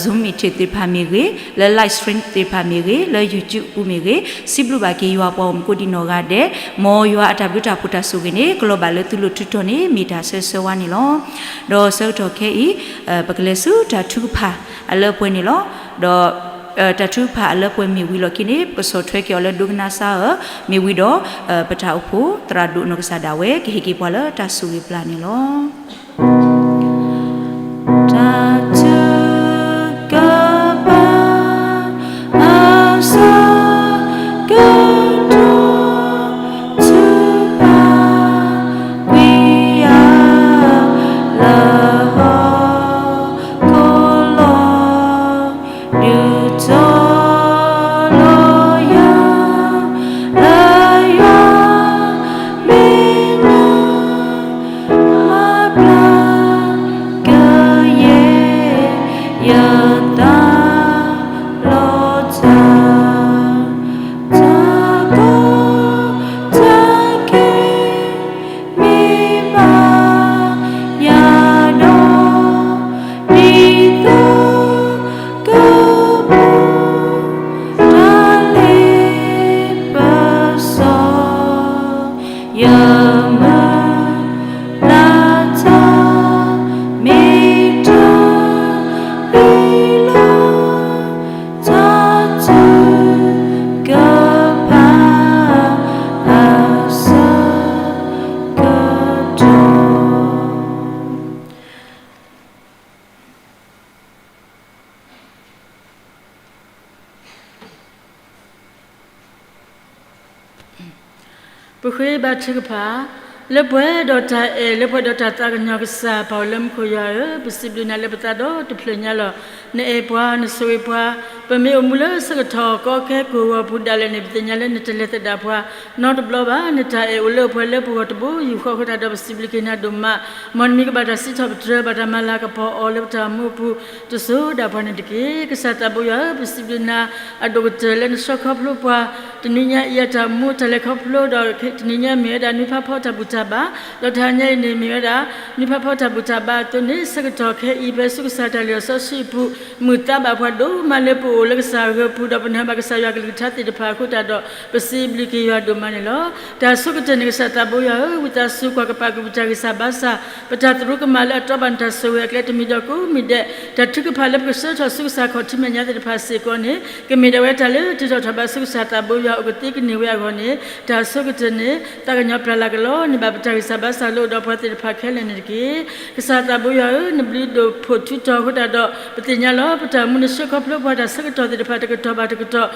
Zoom meeting သ့ၣ်တဖၣ်မ့ၢ်ဂ့ၤ, လၢ live stream သ့ၣ်တဖၣ်မ့ၢ်ဂ့ၤ, လၢ YouTube ပူၤမ့ၢ်ဂ့ၤ, စံးဘျုးဘၣ်က့ၤယွၤပှၤဂီၢ်မုၢ်ကိးဒံနီၢ်ဂၤဒဲး, မ်ယွၤအတၢ်ဘျုးတၢ်ဖှိၣ်တၢ်ဆိၣ်ဂ့ၤန့ၣ် ကလီၤဘၣ်လၢသုလိၤထုးထီၣ်န့ၣ် မ့ၢ်တၢ်ဆၢဆၢဝါန့ၣ်လီၤ. ဒီးဆၢကတီၢ်ခဲအံၤ ပကလဲၤဆူတၢ်ထုကဖၣ်အလၢအပှဲၤန့ၣ်လီၤ. ဒီး တၢ်ထုကဖၣ်အလၢအပှဲၤမ့ၢ်ဝံၤလီၢ်ခံန့ၣ် ပကဆီၣ်ထွဲက့ၤအီၤလၢဒိကနၣ်စၢ်ဧၢ, မ့ၢ်ဝံၤဒီး ပတၢ်အိၣ်ဖှိၣ်သရၣ်ဒိၣ်နီၢ်ကစၢ်ဒၣ်ဝဲ ကဟ့ၣ်က့ၤပှၤလၢတၢ်ဆိၣ်ဂ့ၤပျၢ်န့ၣ်လီၤ. တၢ်ထုကဖၣ် အဆၢကတီၢ် ထုကဖၣ် ကွံာ်အါ လၢဟီၣ်ခိၣ်လီၤ, ဒုးတီၤလီၤယၤ လၢယွၤမဲာ်ညါ မၤဘျါကယဲၢ် ယသးလီၤတၢ် တၢ်ကီတၢ်ခဲ မ့ၢ်ဘၣ်ယၤဒီး ဒ်သိးကပူၤ တၢ်လ့ပစီ ယမုၢ်လၢ်တၢ် မ့ၢ်တၢ်လံလီၤ တၢ်ထုကဖၣ် အဆၢကတီၢ် ပဃ့ဘါထုကဖၣ်, လၢပှဲၤဒီးတၢ်အဲၣ် လၢပှဲၤဒီးတၢ်သးကညီၤကစၢ် ပၢ်အိၣ်လၢမူခိၣ်ယွၤဧၢ, ပစံးဘျုးနၤလၢပသးဒီတဖျၢၣ်ညါလီၤ. နအဲၣ်ပှၤ နဆိၣ်ဂ့ၤပှၤ, ပမ့ၢ်အိၣ်မူလၢဆၢကတီၢ်ကီခဲကိၢ်ဂီၤပူၤဒၣ်လဲာ်န့ၣ် ပသ့ၣ်ညါလၢနတလဲၤသဒၣ်ပှၤနီတဘျီဘၣ်. နတၢ်အဲၣ်အိၣ်လၢပှဲၤလၢပဂီၢ်တဘိယူၢ်ဃီအဃိသတးဒီး ပစံးဘျုးက့ၤနၤဒိၣ်မး. မ်နမံၤကဘၣ်တၢ်စံးထီၣ်ပတြၢၤ ဘၣ်တၢ်မၤလၤကပီၤအီၤလၢပတၢ်အိၣ်မူအပူၤ တစိၤဒၣ်ပှၤန့ၣ်တက့ၢ်. ကစၢ်သးဘိယွၤဧၢ, ပစံးဘျုးနၤအဒိၣ်ကတၢၢ်လၢနဆှၢခီဖျိပှၤ တနံၤညါအံၤအတၢ်အိၣ်မူတၢ်လဲၤခီဖျိဒီး တနံၤညါမ့ၢ်ဝဲဒၣ် နွံဖးဖီတၢ်ဘူၣ်တၢ်ဘါ, ဒီးတဟါညါအံၤန့ၣ် မ့ၢ်ဝဲဒၣ် နွံဖးဖီတၢ်ဘူၣ်တၢ်ဘါအသိးန့ၣ် ဆၢကတီၢ်ခဲအံၤ ဖဲဆူကစၢ်တၢ်လုၢ်အီၣ်စီဆှံအပူၤ မုာ်သးဘၣ်ပှၤဒိၣ်မးလၢပအိၣ်လၢကစၢ်အဂၢၤပူၤ ဒီးပနၢ်ဘၣ်ကစၢ်ယွၤကလုၢ်ကထါသ့ၣ်တဖၣ်အဃိသတးဒီး ပစံးဘျုးက့ၤယွၤဒိၣ်မးန့ၣ်လီၤ. တၢ်ဆိကတၢၢ်န့ၣ် ကစၢ်သးဘိယွၤဧၢ, ဝံသးစူၤကွၢ်ကပာ်က့ၤပတၢ်ဂံၢ်စၢ်ဘါစၢ် ပတၢ်သရူးကမၣ်လၢအတီဘၣ်နတၢ်ဆိၣ်ဂ့ၤအကျဲတမံၤဒီးကိးမံၤဒဲး, တၢ်ထုကဖၣ်လၢပကဆှၢထီၣ်ဆူကစၢ်ခီၣ်ထံးမဲာ်ညါသ့ၣ်တဖၣ်စ့ၢ်ကီးန့ၣ် ကမ့ၢ်ဒၣ်ဝဲတၢ်လၢတၢ်ထီၣ်ထီၣ်ဘးဆူကစၢ်သးဘိယွၤအိၣ်ကသ့ကန့ၢ်ဝဲအဂီၢ်န့ၣ် တၢ်ဆိကတၢၢ်န့ၣ် သးကညီၤပျၢ်လၤကလီန့ၢ်ဘၣ်ပတၢ်ဂံၢ်စၢ်ဘါစၢ်လၢအိၣ်ဒီးပှၤသ့ၣ်တဖၣ်ခဲလၢာ်န့ၣ်တက့ၢ်. ကစၢ်သးဘိယွၤဧၢ, နဘျုးဒိၣ်ဖှိၣ်ထူထီၣ်အဃိသတးဒီး ပသ့ၣ်ညါလီၤ ပတၢ်အိၣ်မူနဆှၢခီဖျိပှၤတၢ်ဆၢကတီၢ်သ့ၣ်တဖၣ်တကတီၢ်ဘၣ်တကတီၢ်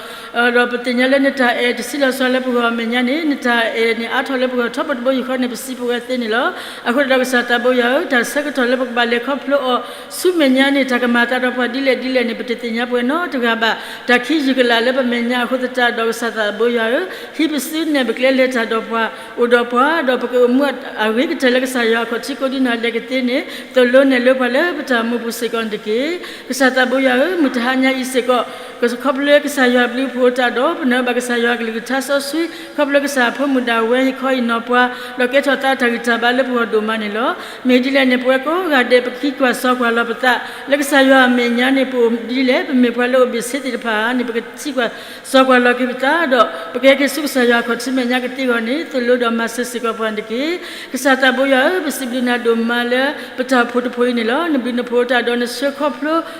ဒီးပသ့ၣ်ညါလၢနတၢ်အဲၣ်တဆံးလီၤစှၤလၢပဂီၢ်အမဲာ်ညါန့ၣ် နတၢ်အဲၣ်န့ၣ်အါထီၣ်လၢပဂီၢ်ထီဘိတဘိယူၢ်ဃီန့ၣ် ပစံးပဝဲသ့န့ၣ်လီၤ. အဃိသတးဒီးကစၢ်သးဘိယွၤဧၢ, တၢ်ဆၢကတီၢ်လၢပကဘၣ်လဲၤခီဖျိအီၤ ဆူမဲာ်ညါန့ၣ် တၢ်ကမၤအသးဒီးပှၤဒ်လဲၣ်ဒ်လဲၣ်န့ၣ် ပတသ့ၣ်ညါပှဲၤနီတဂၤဘၣ်. တၢ်ခံယုၢ်ကလာ်လၢပမဲာ်ညါအဃိသတးဒီးကစၢ်သးဘိယွၤဧၢ, ဟံးပစုနဲၣ်ပကျဲလဲၤတၢ်ဒီးပှၤ အိၣ်ဒီးပှၤ ဒီးပကအိၣ်မူအဂ့ၤကတၢၢ်လၢကစၢ်ယွၤအခီၣ်ထံးကိးဒံနီၢ်ဒဲးကသ့န့ၣ် သိၣ်လိနဲၣ်လိပှၤလၢပတၢ်အိၣ်မူပူၤစ့ၢ်ကီးန့ၣ်တက့ၢ်. ကစၢ်သးဘိယွၤဧၢ, မုၢ်တဟါညါအံၤစ့ၢ်ကီး ခီဖျိကစၢ်ယွၤအဘျုးအဖှိၣ်အဃိသတးဒီး ပနၢ်ဘၣ်ကစၢ်ယွၤအကလုၢ်ကထါစီဆှံ ခီဖျိကစၢ်အဖိမုၣ်ဒၣ်ဝဲဟ့ၣ်ခီဟ့ၣ်နီၤပှၤ ဒီးကဲထီၣ်သးတၢ်ဂံၢ်တၢ်ဘါလၢပဂီၢ်ဒိၣ်မးန့ၣ်လီၤ. မ့ၢ်ဒ်လဲၣ်န့ၣ် ပဝဲကိးဂၤဒဲးပကသံကွၢ်စီကွၢ်လီၤပသး လၢကစၢ်ယွၤအမဲာ်ညါန့ၣ် ပအိၣ်ဒ်လဲၣ်, ပမ့ၢ်ပှၤလၢအိၣ်ဘ့ၣ်ဆ့သ့ၣ်တဖၣ်ဧါန့ၣ် ပကသံကွၢ်စီကွၢ်လီၤက့ၤပသးဒီး ပကဟဲက့ၤဆူကစၢ်ယွၤအခီၣ်ထံးမဲာ်ညါကသ့အဂီၢ်န့ၣ် သိၣ်လိဒီးမၤစၢၤစ့ၢ်ကီးပှၤန့ၣ်တက့ၢ်. ကစၢ်သးဘိယွၤဧၢ, ပစံးဘျုးနၤဒိၣ်မးလၢ ပတၢ်အိၣ်ဖှိၣ်တဖှိၣ်အံၤန့ၣ်လီၤ. နဘျုးနဖှိၣ်အဃိသတးဒီး နဆှၢခီဖျိ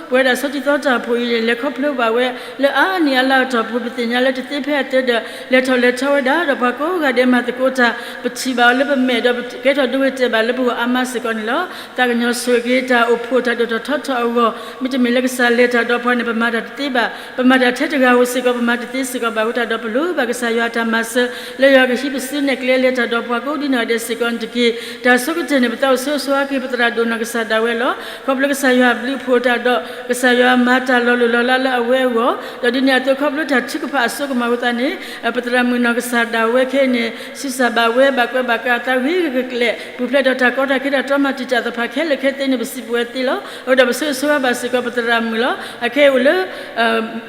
ပဝဲဒၣ်ဆီထံသီတၢ်အိၣ်ဖှိၣ်အံၤန့ၣ် လဲၤခီဖျိ ဘၣ်ဝဲလၢအါနံၣ်အလါအတီၢ်ပူၤ ပသ့ၣ်ညါလၢတသ့ဖဲအသၢဒီး လဲၤထီၣ်လဲၤထီဝဲဒၣ် ဒီးပှၤကိးဂၤဒဲးမၤသကိးတၢ် ပထံၣ်ဘၣ်အီၤလၢပမဲာ်ဒီး ကဲထီၣ်ဒိဂ့ၤတဲာ်ဘၣ်လၢပဂီၢ်အါမးစ့ၢ်ကီးန့ၣ်လီၤ. သးကညီၤဆိၣ်ဂ့ၤက့ၤတၢ်အိၣ်ဖှိၣ်တၢ်ဒိၣ်ထီၣ်ထီထီၣ်အဂီၢ် မ့တမ့ၢ်လၢကစၢ်လဲၤတၢ်ဒီးပှၤန့ၣ် ပမၤတၢ်တသ့ဘၣ်, ပမၤတၢ်ထဲတဂၤဧိၤစ့ၢ်ကီး ပမၤတသ့စ့ၢ်ကီးဘၣ်အဃိသတးဒီး ပလိၣ်ဘၣ်ကစၢ်ယွၤအတၢ်မၤစၢၤ လၢယွၤကဟံးပစုနဲၣ်ကျဲလဲၤတၢ်ဒီးပှၤကိးဒ်နီၢ်ဂၤဒဲးစ့ၢ်ကီးန့ၣ်တက့ၢ်. တၢ်အဆိကတၢၢ်န့ၣ် ပသးအိၣ်ဆၢဂ့ၤဆၢဝါက့ၤ ပသရၣ်ဒိၣ်နီၢ်ကစၢ်ဒၣ်ဝဲလီၤ. ခီဖျိကစၢ်ယွၤအဘျုးအဖှိၣ်တၢ်ဒီး ကစၢ်ယွၤမၤတၢ်လီၤလိၢ်လီၤလးလၢအဝဲအဂီၢ်, ဒီးဒ်န့ၣ်အသိးခီဖျိတၢ်ထုကဖၣ်အစိကမီၤအဃိသတးန့ၣ် ပသရၣ်မုၣ်နီၢ်ကစၢ်ဒၣ်ဝဲခဲအံၤန့ၣ် ဆံးစၢ်ဘၣ်ဝဲ ဘၣ်ကွဲးဘၣ်ကးအသးဂ့ၤဂ့ၤကျဲၤကျဲၤ ပူၤဖျဲးဒီးတၢ်ကီတၢ်ခဲတၢ်တြီမၤတံာ်တာ်သ့ၣ်တဖၣ်ခဲလၢာ်ခဲဆ့န့ၣ် ပစံးပဝဲသ့လီၤ. အဃိဒီးပဆၢဂ့ၤဆၢဝါဘၣ်စ့ၢ်ကီးပသရၣ်မုၣ်လီၤ. အခဲအံၤအိၣ်လၢ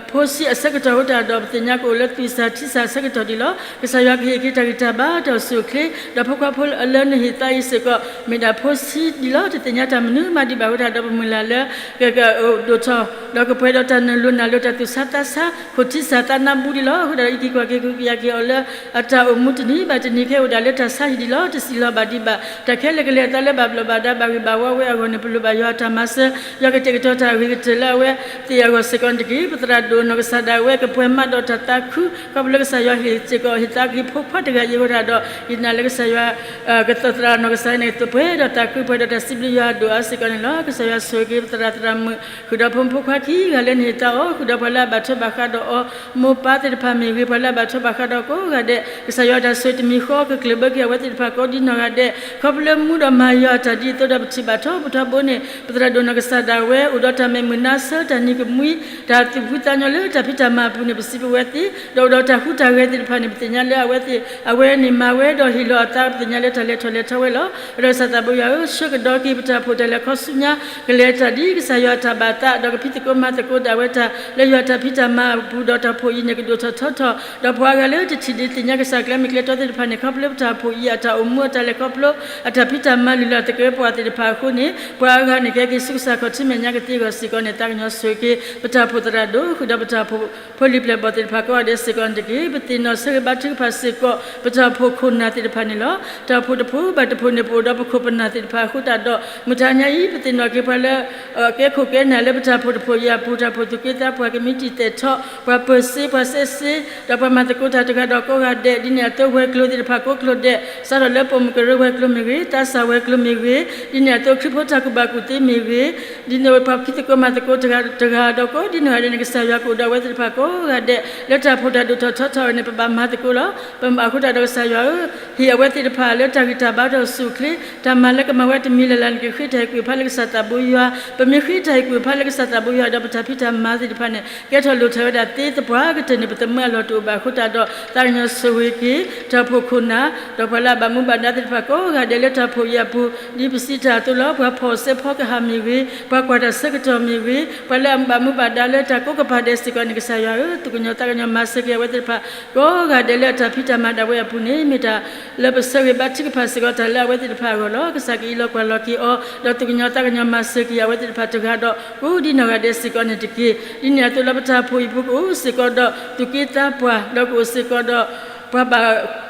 ဖိဆံးအဆၢကတီၢ်အဃိသတးဒီး ပသ့ၣ်ညါကအိၣ်လၢသွံၣ်စၢ်ထံစၢ်အဆၢကတီၢ်ဒံးလီၤ. ကစၢ်ယွၤကဟ့ၣ်က့ၤတၢ်ဂံၢ်တၢ်ဘါတၢ်အိၣ်ဆူၣ်အိၣ်ချ့ ဒီးဖိခွါဖိလၢနဟ့ၣ်သါအံၤစ့ၢ်ကီး မ့ၢ်ဒၣ်ဖိဆံးဒံးလီၤ. တသ့ၣ်ညါတၢ်မနုၤမးဒံးဘၣ်အဃိသတးဒီး ပမုၢ်လၢ်လၢ ကကဒိၣ်ထီၣ် ဒီးကပှဲၤဒီးတၢ်နၢၤလိၤနၢ်လိၤ တၢ်သူၣ်ဆါသးဆါ ခိၣ်ထံစၢ်သးနါဘူးဒံးလီၤ. အဃိဒီး အံးက့ၤကွၢ်က့ၤ ကဟုကယာ်က့ၤအီၤလၢ အတၢ်အိၣ်မူတနံၤဘၣ်တနံၤ ခဲအိၣ်ဒၣ်လၢတၢ်ဆါဟံၣ်ဒံးလီၤ. တစံးလီၤဘၣ်ဒံးဘၣ် တၢ်ခဲလၢာ်ကလဲာ်အသးလၢဘၣ်ဘျီးဘၣ်ဒါဘၣ်ဂ့ၤဘၣ်ဝါဝဲအဂီၢ်န့ၣ် ပလိၣ်ဘၣ်ယွၤအတၢ်မၤစၢၤ ယွၤကတဲာ်ကတီၤတၢ်အဂ့ၤကတၢၢ်လၢအဝဲသ့ၣ်အဂီၢ်စ့ၢ်ကီးန့ၣ်တက့ၢ်. ပသရၣ်ဒိၣ်နီၢ်ကစၢ်ဒၣ်ဝဲ ကပှဲၤမးဒီးတၢ်သးခု ခီဖျိလၢကစၢ်ယွၤဟ့ၣ်စ့ၢ်ကီး ဟ့ၣ်သါက့ၤဖိခွါတဂၤအံၤအဃိသတးဒီး ယနာ်လၢကစၢ်ယွၤ ကသီၣ်သရၣ်နီၢ်ကစၢ်န့ၣ် ပှဲၤဒီးတၢ်ခု ပှဲၤဒီးတၢ်စံးဘျုးယွၤအဒိၣ်အါစ့ၢ်ကီးန့ၣ်လီၤ. ကစၢ်ယွၤဆိၣ်ဂ့ၤက့ၤပသရၣ်သရၣ်မုၣ် ဃုာ်ဒီးဖိမုၣ်ဖိခွါခံဂၤလၢနဟ့ၣ်သါအီၤ ဃုာ်ဒီးပှၤလၢအဘၣ်ထွဲဘၣ်ဃးဒီးအီၤ မိၢ်ပၢ်သ့ၣ်တဖၣ်မ့ၢ်ဂ့ၤ ပှၤလၢအဘၣ်ထွဲဘၣ်ဃးဒီးကိးဂၤဒဲး ကစၢ်ယွၤတၢ်ဆိၣ်ဂ့ၤတမံၤဃီ ကကျၢၢ်ဘၢက့ၤအဝဲသ့ၣ်တဖၣ်ကိးဒ်နီၢ်ဂၤဒဲး ခီဖျိလၢမူဒီးမၤယွၤအတၢ်ဒ်သိးဒီးပထံၣ်ဘၣ်ထီဘိထီဘိန့ၣ် ပသရၣ်ဒိၣ်နီၢ်ကစၢ်ဒၣ်ဝဲ အိၣ်ဒီးတၢ်မဲာ်မုာ်နါဆၢ တၢ်နံၤကမှံ တၢ်သူၣ်ဖှံသးညီလၢတၢ်ဖံးတၢ်မၤအပူၤန့ၣ် ပစံးပဝဲသ့ ဒီးအိၣ်ဒီးတၢ်ဟူးတၢ်ဂဲၤသ့ၣ်တဖၣ်န့ၣ် ပသ့ၣ်ညါလၢအဝဲသ့ၣ် အဝဲန့ၣ်မၤဝဲဒီးဟ့ၣ်လီၤအသး ပသ့ၣ်ညါလၢတၢ်လဲၤထီၣ်လဲၤထီဝဲလီၤ. အဃိဒီးကစၢ်သးဘိယွၤဧၢ ဆှၢကဒီးက့ၤပတၢ်အိၣ်ဖှိၣ်တၢ်လဲၤခီဆူညါ ကလဲၤတၢ်ဒ်ကစၢ်ယွၤအတၢ်ဘၣ်သး ဒီးကဖံးသကိးမၤသကိးဒၣ်ဝဲတၢ်လၢယွၤအတၢ်ဖံးတၢ်မၤအပူၤ ဒီးတၢ်အိၣ်ဖှိၣ်အံၤန့ၣ် ကဒိၣ်ထီၣ်ထီထီၣ် ဒီးပှၤအါဂၤလၢတထံၣ်ဒံးသ့ၣ်ညါကစၢ်ကျဲမ့ၢ်ကျဲတီသ့ၣ်တဖၣ်န့ၣ် ခီဖျိပတၢ်အိၣ်ဖှိၣ်အံၤအတၢ်အိၣ်မူအတၢ်လဲၤခီဖျိ အတၢ်ဖံးတၢ်မၤလုၢ်လၢ်သကဲးပဝးသ့ၣ်တဖၣ်အဃိန့ၣ် ပှၤအါဂၤန့ၣ် ကဟဲက့ၤဆူကစၢ်ခီၣ်ထံးမဲာ်ညါကသ့အဂီၢ်စ့ၢ်ကီးန့ၣ် သးကညီၤဆိၣ်ဂ့ၤက့ၤ ပတၢ်အိၣ်ဖှိၣ်သရၣ်ဒိၣ် ဃုာ်ဒီးပတၢ်အိၣ်ဖှိၣ်ဖိလံၤပျဲၢ်ဘီၣ်သ့ၣ်တဖၣ်ကိးဂၤဒဲးစ့ၢ်ကီးန့ၣ်တက့ၢ်. ပသ့ၣ်နီၣ်ဆၢဂ့ၤဘါထုကဖၣ်စ့ၢ်ကီး ပတၢ်အိၣ်ဖှိၣ်ခိၣ်နၢ်သ့ၣ်တဖၣ်န့ၣ်လီၤ. တၢ်အိၣ်ဖှိၣ်တဖှိၣ်ဘၣ်တဖှိၣ်န့ၣ် ပအိၣ်ဒီးပခိၣ်ပနၢ်သ့ၣ်တဖၣ်အဃိသတးဒီး မုၢ်တဟါညါအံၤ ပသ့ၣ်နီၣ်က့ၤပှၤလၢ ကဲခိၣ်ကဲနၢ်လၢပတၢ်အိၣ်ဖှိၣ်တဖှိၣ်အံၤအပူၤ တၢ်အိၣ်ဖှိၣ်သူၣ်က့သးပှၢ်ကမံးတံာ်သဲးထီၣ် ပှၤပၢၤစ့ ပှၤစဲးစ့ ဒီးပှၤမၤသကိးတၢ်တဂၤဒီးကိးဂၤဒဲး ဒ်န့ၣ်အသိးဝဲၤကျိၤသ့ၣ်တဖၣ်ကိးကျိၤဒဲး စးထီၣ်လၢပိာ်မုၣ်ကရၢဝဲၤကျိၤမ့ၢ်ဂ့ၤ သးစၢ်ဝဲၤကျိၤမ့ၢ်ဂ့ၤ ဒ်န့ၣ်အသိးခရံာ်ဖိတၢ်ကူၣ်ဘၣ်ကူၣ်သ့မ့ၢ်ဂ့ၤ ဒ်န့ၣ်ပှၤဖံးသကိးမၤသကိးတဂၤဒီးကိးဒ်နီၢ်ဂၤဒဲးန့ၣ် ကစၢ်ယွၤကအိၣ်ဒီးအဝဲသ့ၣ်တဖၣ်ကိးဂၤဒဲး လၢတၢ်အိၣ်ဖှိၣ်တၢ်ဒိၣ်ထီၣ်ထီထီၣ်အံၤန့ၣ် ပဘၣ်မၤသကိးလီၤ. ပမၤအဃိသတးဒီးကစၢ်ယွၤဧၢ ဟ့ၣ်အဝဲသ့ၣ်တဖၣ်လၢတၢ်ဂံၢ်တၢ်ဘါတၢ်အိၣ်ဆူၣ်အိၣ်ချ့ တၢ်မၤလၢကမၤဝဲတမံၤလၢ်လၢ်န့ၣ် ကဃ့တၢ်ဟ့ၣ်ကူၣ်ဖးလၢကစၢ်သးဘိယွၤ ပမ့ၢ်ဃ့တၢ်ဟ့ၣ်ကူၣ်ဖးလၢကစၢ်သးဘိယွၤဒီး ပတၢ်ဖံးတၢ်မၤသ့ၣ်တဖၣ်န့ၣ် ကဲထီၣ်လိၣ်ထီၣ်ဝဲဒၣ်သ့သပှၢ်ကတၢၢ်န့ၣ် ပသမၢအလီၢ်တအိၣ်ဘၣ်အဃိသတးဒီး သးကညီၤဆိၣ်ဂ့ၤက့ၤ တၢ်အိၣ်ဖှိၣ်ခိၣ်နၢ် ဒီးပှၤလၢအဘၣ်မူဘၣ်ဒါသ့ၣ်တဖၣ်ကိးဂၤဒဲးလၢတၢ်အိၣ်ဖှိၣ်အံၤအပူၤ ဒ်ပစံးတၢ်အသိးလီၤ. ပှၤဖီၣ်စဲဖီကဟၣ်မ့ၢ်ဂ့ၤ ပှၤကွၢ်တၢ်ဆၢကတီၢ်မ့ၢ်ဂ့ၤ ပှၤလၢအဘၣ်မူဘၣ်ဒါလၢတၢ်ကိးကပၤဒဲးစ့ၢ်ကီးန့ၣ် ကစၢ်ယွၤဧၢ သူၣ်ကညီၤသးကညီၤမၤစၢၤက့ၤအဝဲသ့ၣ်တဖၣ် ကိးဂၤဒဲးလၢအတၢ်ဖံးတၢ်မၤဒၣ်ဝဲအပူၤန့ၣ် မ့ၢ်တၢ်လၢပဆၢဂ့ၤဘါထုကဖၣ်စ့ၢ်ကီးတၢ်လၢအဝဲသ့ၣ်တဖၣ်အဂီၢ်လီၤ. ကစၢ်ကအံးလီၤကွၢ်လီၤက့ၤအီၤ ဒီးသူၣ်ကညီၤသးကညီၤမၤစၢၤက့ၤအဝဲသ့ၣ်တဖၣ်တဂၤဒီး ကိးဒ်နီၢ်ဂၤဒဲးစ့ၢ်ကီးန့ၣ်တက့ၢ်. ဒ်န့ၣ်အသိးလၢပတၢ်အိၣ်ဖှိၣ်အံၤပူၤကအိၣ်စ့ၢ်ကီးဒီးသူၣ်က့သးပှၢ် ဒီးကအိၣ်စ့ၢ်ကီးဒီး ပှၤဘၣ်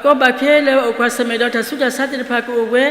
ကီဘၣ်ခဲလၢအကွၢ်ဆၢၣ်မဲာ်ဒီးတၢ်ဆူးတၢ်ဆါသ့ၣ်တဖၣ်ကအိၣ်ဝဲ,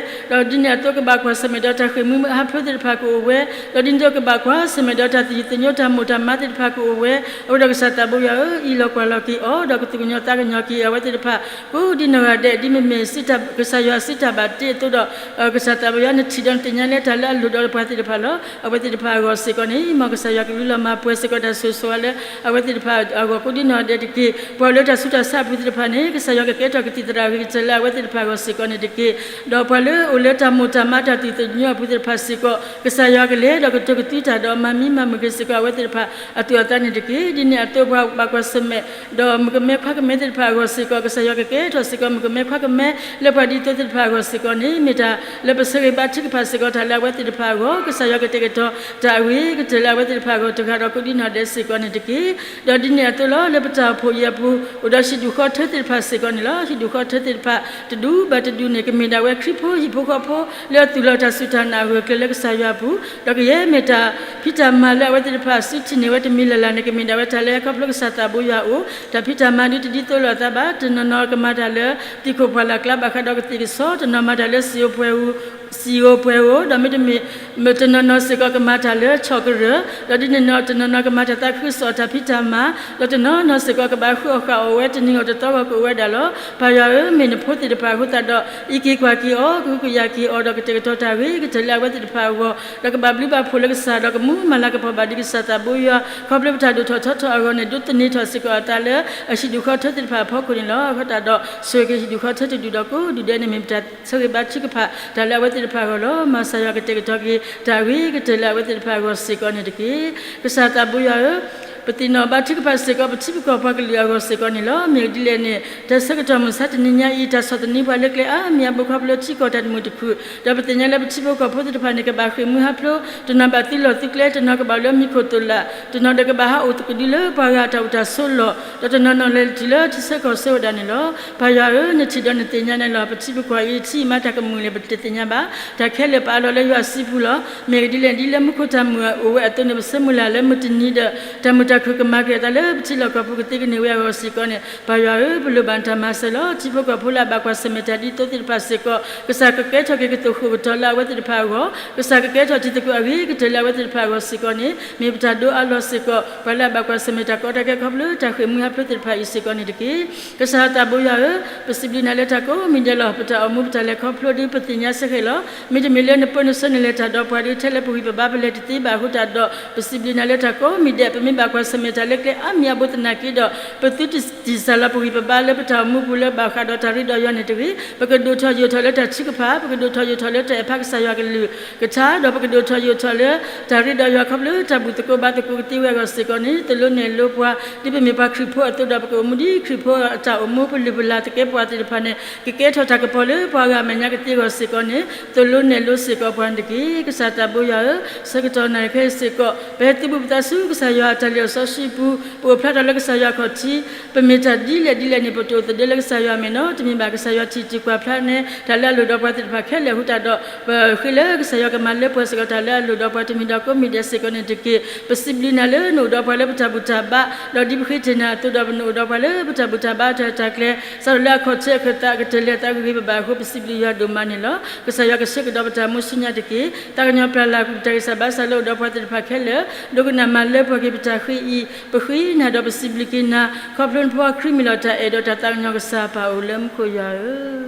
ဒီးဒ်န့ၣ်အသိးကဘၣ်ကွၢ်ဆၢၣ်မဲာ်ဒီးတၢ်ဃ့ၢ်မှံဟးဖျိးသ့ၣ်တဖၣ်ကအိၣ်ဝဲ, ဒီးဒ်န့ၣ်အသိးကဘၣ်ကွၢ်ဆၢၣ်မဲာ်ဒီးတၢ်သယုၢ်သညိတၢ်မိၢ်တၢ်မါသ့ၣ်တဖၣ်ကအိၣ်ဝဲ, အဃိဒီးကစၢ်သးဘိယွၤဧၢ, အံးလီၤကွၢ်လီၤက့ၤအီၤ, ဒီးကသူၣ်ကညီၤသးကညီၤက့ၤအဝဲသ့ၣ်တဖၣ်, ကိးဒ်နီၢ်ဂၤဒဲး ဒ်မ့မ့ၢ်ကစၢ်ယွၤစံးတၢ်ဘၣ်တ့အသိးဒီး ကစၢ်သးဘိယွၤနထံၣ်ဒီးနသ့ၣ်ညါလၢတၢ်လၢအလိၣ်ဒီးပှၤသ့ၣ်တဖၣ်လီၤ. အဝဲသ့ၣ်တဖၣ်အဂီၢ်စ့ၢ်ကီးန့ၣ် မ်ကစၢ်ယွၤကလူလီၤမၤပှဲၤစ့ၢ်ကီးတၢ်ဆိၣ်ဂ့ၤဆိၣ်ဝါလၢအဝဲသ့ၣ်တဖၣ်အဂီၢ်ကိးဒ်နီၢ်ဂၤဒဲးတက့ၢ်. ပှၤအိၣ်လၢတၢ်ဆူးတၢ်ဆါအပူၤသ့ၣ်တဖၣ်န့ၣ် ကစၢ်ယွၤကကဲထီၣ်ကသံၣ်သရၣ်အဂ့ၤကတၢၢ်လၢအဝဲသ့ၣ်တဖၣ်အဂီၢ်စ့ၢ်ကီးန့ၣ်တက့ၢ်. ဒီးပှၤလၢအိၣ်လၢတၢ်မိၢ်တၢ်မါတၢ်သူၣ်သညိအပူၤသ့ၣ်တဖၣ်စ့ၢ်ကီး ကစၢ်ယွၤကလဲၤဒီးကတိၤကသွံတၢ်ဒီးမၤမံမၤမုာ်က့ၤစ့ၢ်ကီးအဝဲသ့ၣ်တဖၣ်အသူၣ်အသးန့ၣ်တက့ၢ်. ဒ်န့ၣ်အသိးပှၤဘၣ်ကွၢ်ဆၢၣ်မဲာ် ဒီးမုၣ်ကမဲခွါကမဲသ့ၣ်တဖၣ်အဂီၢ်စ့ၢ်ကီး ကစၢ်ယွၤကကဲထီၣ်စ့ၢ်ကီးမုၣ်ကမဲခွါကမဲလၢပှၤဒ်သိးသ့ၣ်တဖၣ်အဂီၢ်စ့ၢ်ကီးန့ၣ် မ့ၢ်တၢ်လၢပဆၢဂ့ၤဘါထုကဖၣ်စ့ၢ်ကီးတၢ်လၢအဝဲသ့ၣ်တဖၣ်အဂီၢ်, ကစၢ်ယွၤကတဲာ်ကတီၤတၢ်အဂ့ၤကတၢၢ်လၢအဝဲသ့ၣ်တဖၣ်အဂီၢ်တဂၤဒီးကိးဒ်နီၢ်ဂၤဒဲးစ့ၢ်ကီးန့ၣ်တက့ၢ်. ဒီးဒ်န့ၣ်အသိးလီၤ လၢပတၢ်အိၣ်ဖှိၣ်အံၤအပူၤ အိၣ်ဒီးဟံၣ်ဒူၣ်ဃီထၢသ့ၣ်တဖၣ်စ့ၢ်ကီးန့ၣ်လီၤ. ဟံၣ်ဒူၣ်ဃီထၢသ့ၣ်တဖၣ်တဒူဘၣ်တဒူန့ၣ် ကမ့ၢ်ဒၣ်ဝဲခရံာ်ဖိဟံၣ်ဖိဃီဖိလၢအသူၣ်လီၤတၢ်စူၢ်တၢ်နာ်အဂၢၢ်အကျၢၤလၢကစၢ်ယွၤအပူၤ, ဒီးကယဲၢ်မ့ၢ်တၢ်ဖံးတၢ်မၤလၢအဝဲသ့ၣ်တဖၣ်စုထံၣ်န့ၢ်ဝဲတမံၤလၢ်လၢ်န့ၣ် ကမ့ၢ်ဒၣ်ဝဲတၢ်လၢခီဖျိကစၢ်သးဘိယွၤအအိၣ်, တၢ်ဖံးတၢ်မၤဒ်တဒ်သိးလိာ်အသးဘၣ်, တနီၤနီၤကမၤတၢ်လၢသံၣ်ခိၣ်ပှၢ်လၢ်ကျါဘၣ်ဃးဒီးကသ့ၣ်ကဆီ, တနီၤမၤတၢ်လၢစံာ်ဧိၤပှဲၤဧိၤ စံၣ်ဧိၤပှဲၤဧိၤ, ဒီးမ့တမ့ၢ် တနီၤနီၤစ့ၢ်ကီးကမၤတၢ်လၢဆီၣ်ကရၢၢ်, ဒီးဒ်န့ၣ်ဒီး တနီၤနီၤကမၤတၢ်သးခုကစီၣ်အတၢ်ဖံးတၢ်မၤ, ဒီးတနီၤနီၤစ့ၢ်ကီးကဘၣ်ဃုအီၣ်ဃာ်အီၣ်ဝဲ တနံၤအီၣ်တသီဂီၢ်ကအိၣ်ဝဲဒၣ်လီၤ. ပၢ်ယွၤဧၢ, မ့ၢ်နဖိသ့ၣ်တဖၣ်အဃိသတးဒီး အံးက့ၤကွၢ်က့ၤအီၤ, ကဟုကယာ်က့ၤအီၤ, ဒီးကတဲာ်ကတီၤတၢ်ဂ့ၤကတၢၢ်လၢအဝဲသ့ၣ်တဖၣ်အဂီၢ်, ဒီးကဘၣ်ဘျုးဘၣ်ဖှိၣ်လၢကစၢ်, ဒီးကမူမၤလၤကပီၤဘၣ်ဒံးကစၢ်သးဘိယွၤ, ခီဖျိပတၢ်ဒိၣ်ထီၣ်ထီထီၣ်အဂီၢ်န့ၣ် ဒိးသန့ၤထီၣ်စ့ၢ်ကီးအသးလၢအဟံၣ်ဒူၣ်ဃီထၢသ့ၣ်တဖၣ်အဖီခိၣ်န့ၣ်လီၤ. အဃိသတးဒီး ဆိၣ်ဂ့ၤက့ၤဟံၣ်ဒူၣ်ဃီထၢတဒူၣ်ဒီးကိးဒူၣ်ဒဲးန့ၣ် မ့ၢ်ပတၢ်ဆၢဂ့ၤဘါထုကဖၣ် တၢ်လၢအဝဲသ့ၣ်တဖၣ်အဂီၢ်လီၤ. မၤစၢ်ယွၤကတဲာ်ကတီၤက့ၤ တၢ်ဂ့ၤကတၢၢ်လၢအဝဲသ့ၣ်တဖၣ်အဂီၢ်စ့ၢ်ကီးန့ၣ်တက့ၢ်. ကစၢ်သးဘိယွၤဧၢ, ပသ့ၣ်နီၣ်ဘါထုကဖၣ်စ့ၢ်ကီး ပထံပကီၢ်ပှၤကလုာ်အဂီၢ်စ့ၢ်ကီးန့ၣ်လီၤ. မ့ၢ်ဒ်လဲၣ်န့ၣ် တၢ်ဆၢကတီၢ်မုၢ်ဆါတနံၤညါအံၤ တၢ်ဆီၣ်သနံးပှၤလၢကျဲအါမံၤအါဘိခီဖျိထံကီၢ်တၢ်တမုာ်တခုၣ်, ဒီးပသ့ၣ်ညါလၢပထံဖိကီၢ်ဖိသ့ၣ်တဖၣ်န့ၣ် ကဘၣ်ဃ့ၢ်မှံဟးဖျိး, တနီၤဘၣ်သုးလီၢ်သုးကျဲ, တနီၤကဘၣ်အိၣ်လၢမံခိၣ်သိၣ်လာ်, တနီၤဒီးကဘၣ်ဟးအိၣ်သကဒုလၢပှၤဂၤအတၢ်အိၣ်တၢ်ဆိးလီၢ်, ဒီးတနီၤနီၤလဲၤတုၤလၢထံဆၢကီၢ်ဆၢဝဲဒၣ်န့ၣ်လီၤ. ပၢ်ယွၤဧၢ, နထံၣ်ဒီးနသ့ၣ်ညါန့ၣ်လီၤ. ပထံပကီၢ်အံၤ ထံအံၤမၤတၢ်ကမုာ်န့ၣ် ပတသ့ၣ်ညါဘၣ်. တၢ်ခဲလၢာ်ပာ်အလီၢ်လၢယွၤစုပူၤလီၤ. မ့ၢ်ဒ်လဲၣ်ဒ်လၢမူခိၣ်တၢ်မုာ်အိၣ်ဝဲအသိးန့ၣ် ပဆၢမုၢ်လၢ်လၢမုၢ်တနံၤဒီး တၢ်မုာ်တၢ်ခုၣ်ကမၤက့ၤအသးလၢပထံလီၢ်ကီၢ်ပူၤကသ့ကန့ၢ်ဝဲအဂီၢ်စ့ၢ်ကီးန့ၣ် ပၢ်ယွၤဧၢ, ပလိၣ်ဘၣ်နတၢ်မၤစၢၤလီၤ. ထံဖိကီၢ်ဖိလၢအဘၣ်ကွၢ်ဆၢၣ်မဲာ်တၢ်ဒ်သိးသ့ၣ်တဖၣ်စ့ၢ်ကီး ကစၢ်ကကဲထီၣ်က့ၤကသိၣ်ဃိၣ်ကတီၤလၢအဝဲသ့ၣ်တဖၣ်အဂီၢ်, ကစၢ်ကကဲထီၣ်တံၤသကိးအဂ့ၤကတၢၢ်လၢအဝဲသ့ၣ်တဖၣ်အဂီၢ်စ့ၢ်ကီးန့ၣ် မ့ၢ်ပတၢ်ဒိးအးလီၤစ့ၢ်ကီး ပှၤလၢအဘၣ်ကွၢ်ဆၢၣ်မဲာ်တၢ်ကီတၢ်ခဲခီဖျိတၢ်ဃ့ၢ်မှံဟးဖျိးသ့ၣ်တဖၣ်အံၤစ့ၢ်ကီးန့ၣ်တက့ၢ်. ကစၢ်သးဘိယွၤဧၢ, ပစံးဘျုးနၤလၢတၢ်ကိးမံၤဒဲးလီၤ. ပတၢ်အိၣ်မူပတၢ်လဲၤခီဖျိဒီးပသ့ၣ်ညါစ့ၢ်ကီးလီၤ. မ့တမ့ၢ်လၢနပၢနဆှၢနလဲၤတၢ်ဒီးပှၤဒီး ထဲလၢပဂံၢ်ပဘါပလဲၤတသ့ဘၣ်အဃိသတးဒီး ပစံးဘျုးနၤလၢတၢ်ကိးမံၤဒဲး ပမ့ၢ်ဘၣ်ကွၢ်ဆၢၣ်မဲာ်တၢ်လၢကျဲအါမံၤအါဘိသနာ်က့ဒီး ပသုတတံၢ်စၢ်လီၤပဂံၢ်ပဘါလၢပတၢ်အိၣ်မူပူၤလၢဘၣ်ဃးဒီးတၢ်ရ့ဒီးယွၤန့ၣ်တဂ့ၤ, ပကဒိၣ်ထီၣ်ယိာ်ထီၣ်လၢတၢ်ထုကဖၣ်, ပကဒိၣ်ထီၣ်ယိာ်ထီၣ်လၢတၢ်အဲၣ်ဖးကစၢ်ယွၤကလုၢ်ကထါ, ဒီးပကဒိၣ်ထီၣ်ယိာ်ထီၣ်လၢတၢ်ရ့ဒီးယွၤခီဖျိတၢ်ဘျုးသကိးဘါသကိးကသ့ဝဲအဂီၢ်စ့ၢ်ကီးန့ၣ် သိၣ်လိနဲၣ်လိပှၤ ဒ်ပမ့ၢ်ပှၤခရံာ်ဖိအသိးဒီး ပကအိၣ်မူဒ်ခရံာ်ဖိအတၢ်အိၣ်မူ ပလုၢ်ပလၢ်သကဲးပဝးသ့ၣ်တဖၣ်န့ၣ် ကကဲထီၣ်တၢ်ကပီၤလၢပှၤဂၤအမဲာ်ညါကသ့အဂီၢ်စ့ၢ်ကီးန့ၣ် သိၣ်လိနဲၣ်လိစ့ၢ်ကီးပှၤန့ၣ်တက့ၢ်. ကစၢ်သးဘိယွၤဧၢ, ဆၢကတီၢ်နၣ်ရံၣ်ခဲအံၤစ့ၢ်ကီး ပဟဲသုးဘူးပသးဆူကစၢ်ယွၤအတၢ်လ့ၣ်အစီဆှံပူၤ, ပအိၣ်ဖျါထီၣ်လၢကစၢ်ယွၤခီၣ်ထံး, ပမ့ၢ်တၢ်ဒ်လဲၣ်ဒ်လဲၣ်န့ၣ် ပတအိၣ်သဒၢလၢကစၢ်ယွၤအမဲာ်နီတမံၤဘၣ်. ကစၢ်ယွၤထံၣ်တံၢ်ကွၢ်ဖျါန့ၢ် တၢ်လၢအလိၣ်ဒီးပှၤသ့ၣ်တဖၣ်ခဲလၢာ်အဃိသတးဒီး ပဃ့လၢကစၢ်ယွၤကမၤလၢပှဲၤစ့ၢ်ကီးတၢ်လၢအလိၣ်ဒီးပှၤတမံၤဒီးကိးမံၤဒဲးစ့ၢ်ကီးန့ၣ်တက့ၢ်. ပစံးဘျုးနၤလၢနအိၣ်ဒီးပှၤလၢပတၢ်ဘူၣ်တၢ်ဘါ, ဒီးဒ်ပဃ့တ့ၢ်နၤအသိးဒီး ပနအိၣ်ဒီးပှၤလၢပတၢ်ဘူၣ်တၢ်ဘါတၢ်ရဲၣ်တၢ်ကျဲၤ စးထီၣ်လၢအခီၣ်ထံးအခၢၣ်သး ကတၢၢ်လၢအသးဂ့ၤဂ့ၤဘၣ်ဘၣ်အဃိ ပစံးဘျုးယွၤဒိၣ်မးန့ၣ်လီၤ. ကစၢ်ယွၤကဆှၢကဒီးပတၢ်အိၣ်မူဆူညါတက့ၢ်. သးကညီၤပျၢ်လၢ်ကွံာ်ပတၢ်ဂံၢ်စၢ်ဘါစၢ်လၢအိၣ်ဒီးပှၤသ့ၣ်တဖၣ်ခဲလၢာ်, ဒိကနၣ်မၤလၢပှဲၤက့ၤပတၢ်ဃ့အံၤ, ပဃ့နၤဒီးပစံးဘျုးက့ၤနၤ, ခီဖျိနဖိခွါခရံာ်မ့ၢ်လီၤ တၢ်အဲၣ်ဒီးတၢ်သးကညီၤကစၢ်ပၢ်အိၣ်လၢမူခိၣ်ယွၤဧ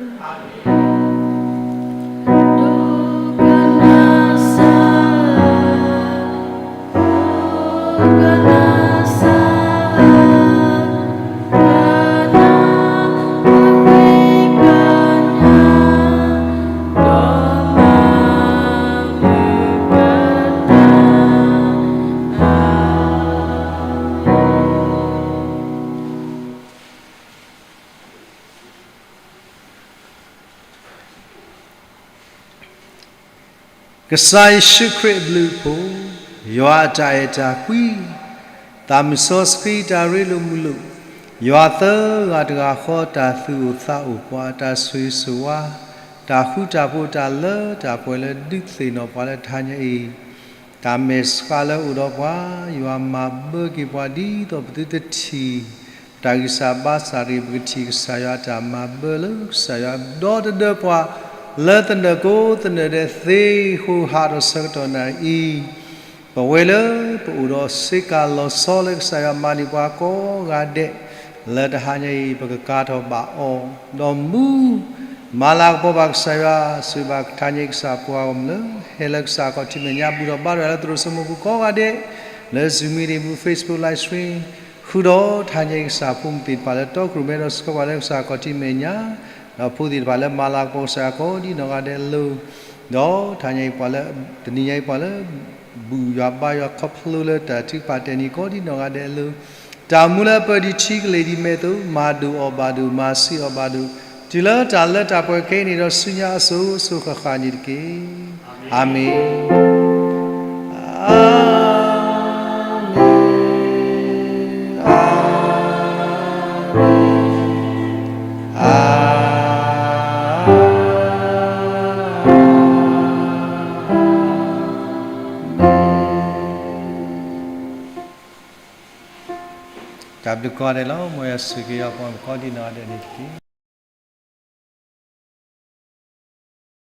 ၢ. ကစၢ်ယ့ၣ်ၡူးခရံာ်အဘျုးအဖှိၣ်, ယွၤအတၢ်အဲၣ်တၢ်ကွံ, သးမုၢ်စီဆှံတၢ်ရ့လိာ်မုာ်လိာ်, ယွၤသၢဂၤတဂၤဃီတၢ်သူၣ်အိၣ်သးအိၣ်ပှၤ တၢ်ဆိၣ်ဂ့ၤဆိၣ်ဝါ, တၢ်ဃူတၢ်ဖိးတၢ်လၢတၢ်ပှဲၤလၢဒုးသ့ၣ်နီၣ်ပှၤလၢတဟါညါအံၤ တၢ်မဲာ်ဆှးလၢအိၣ်ဒီးပှၤ, ယွၤမၤဘၢက့ၤပှၤဒ်သိးပသုတထံၣ် တၢ်ဂံၢ်စၢ်ဘါစၢ်တဂ့ၤ, ပကထံၣ်ကစၢ်ယွၤအတၢ်မၤဘၢလၢကစၢ်ယွၤဒီတဒၢပှၤ လၢသနၢၣ်ကိးသနၢၣ်ဒဲးသ့အဃိ ဟးထီၣ်ဆၢကတီၢ်နၣ်ရံၣ်အံၤ ပဝဲလၢပအိၣ်ဒီးဆ့ကၤလီၤဆီလၢကစၢ်ယွၤမၤန့ၢ်ပှၤကိးဂၤဒဲး လၢတဟါညါအံၤ ပကကၤထီၣ်ဘၣ်အီၤ, ဒီးမူ မၤလၤကပီၤဘၣ်ကစၢ်ယွၤ, ဆိၣ်ဂ့ၤဘၣ်ကထါညါကစၢ်ပှၤဂီၢ်မုၢ်လၢ ဟဲလၢကစၢ်အခီၣ်ထံးမဲာ်ညါ ဘူၣ်ထီၣ်ဘါထီၣ်လၢသရိာ်စၢမူပူၤကိးဂၤဒဲး, လၢ Zoom meeting ပူၤ Facebook live stream ဃုာ်ဒီးထါညါကစၢ်ဖိမုၣ်သ့ၣ်တဖၣ်လၢ တီခိၣ်ရိၣ်မဲဒီးဆှၢပှၤလၢကစၢ်အခီၣ်ထံးမဲာ်ညါ, ဒီးဖိသ့ၣ်တဖၣ်လၢမၤလၤကပီၤကစၢ်ယွၤကိးဒ်နီၢ်ဂၤဒဲးအလိၤ, ဒီးထါညါအံၤပှၤလၢ တနံၤညါအံၤပှၤလၢ ဘူၣ်ယွၤဘါယွၤ ခီဖျိလၢတၢ်ထုကဖၣ်တဲာ်န့ၢ်ကိးဒ်နီၢ်ဂၤဒဲးအလိၤ, တၢ်မူလၢအပၢၢ်ဒံးထံကလ့ၢ်ဒံးမဲာ်အသိး မၤဒိၣ်အီၤဘၣ်ဒိၣ် မၤဆံးအီၤဘၣ်ဒိၣ်, တုၤလၢတၢ်လၢတၢ်ပှဲၤခဲအံၤန့ၣ်ဒီး ဆူညါအစိၤစိၤဃၣ်ဃၣ်န့ၣ်တက့ၢ်. အၤမ့ၣ်, အၤမ့ၣ်, အၤမ့ၣ်, အၤမ့ၣ်. တၢ်ဘျုးကိးဂၤဒဲးလီၤ. မ်ယွၤဆိၣ်ဂ့ၤယွၤပှၤကိးဒ်နီၢ်ဂၤဒဲးန့ၣ်တက့ၢ်.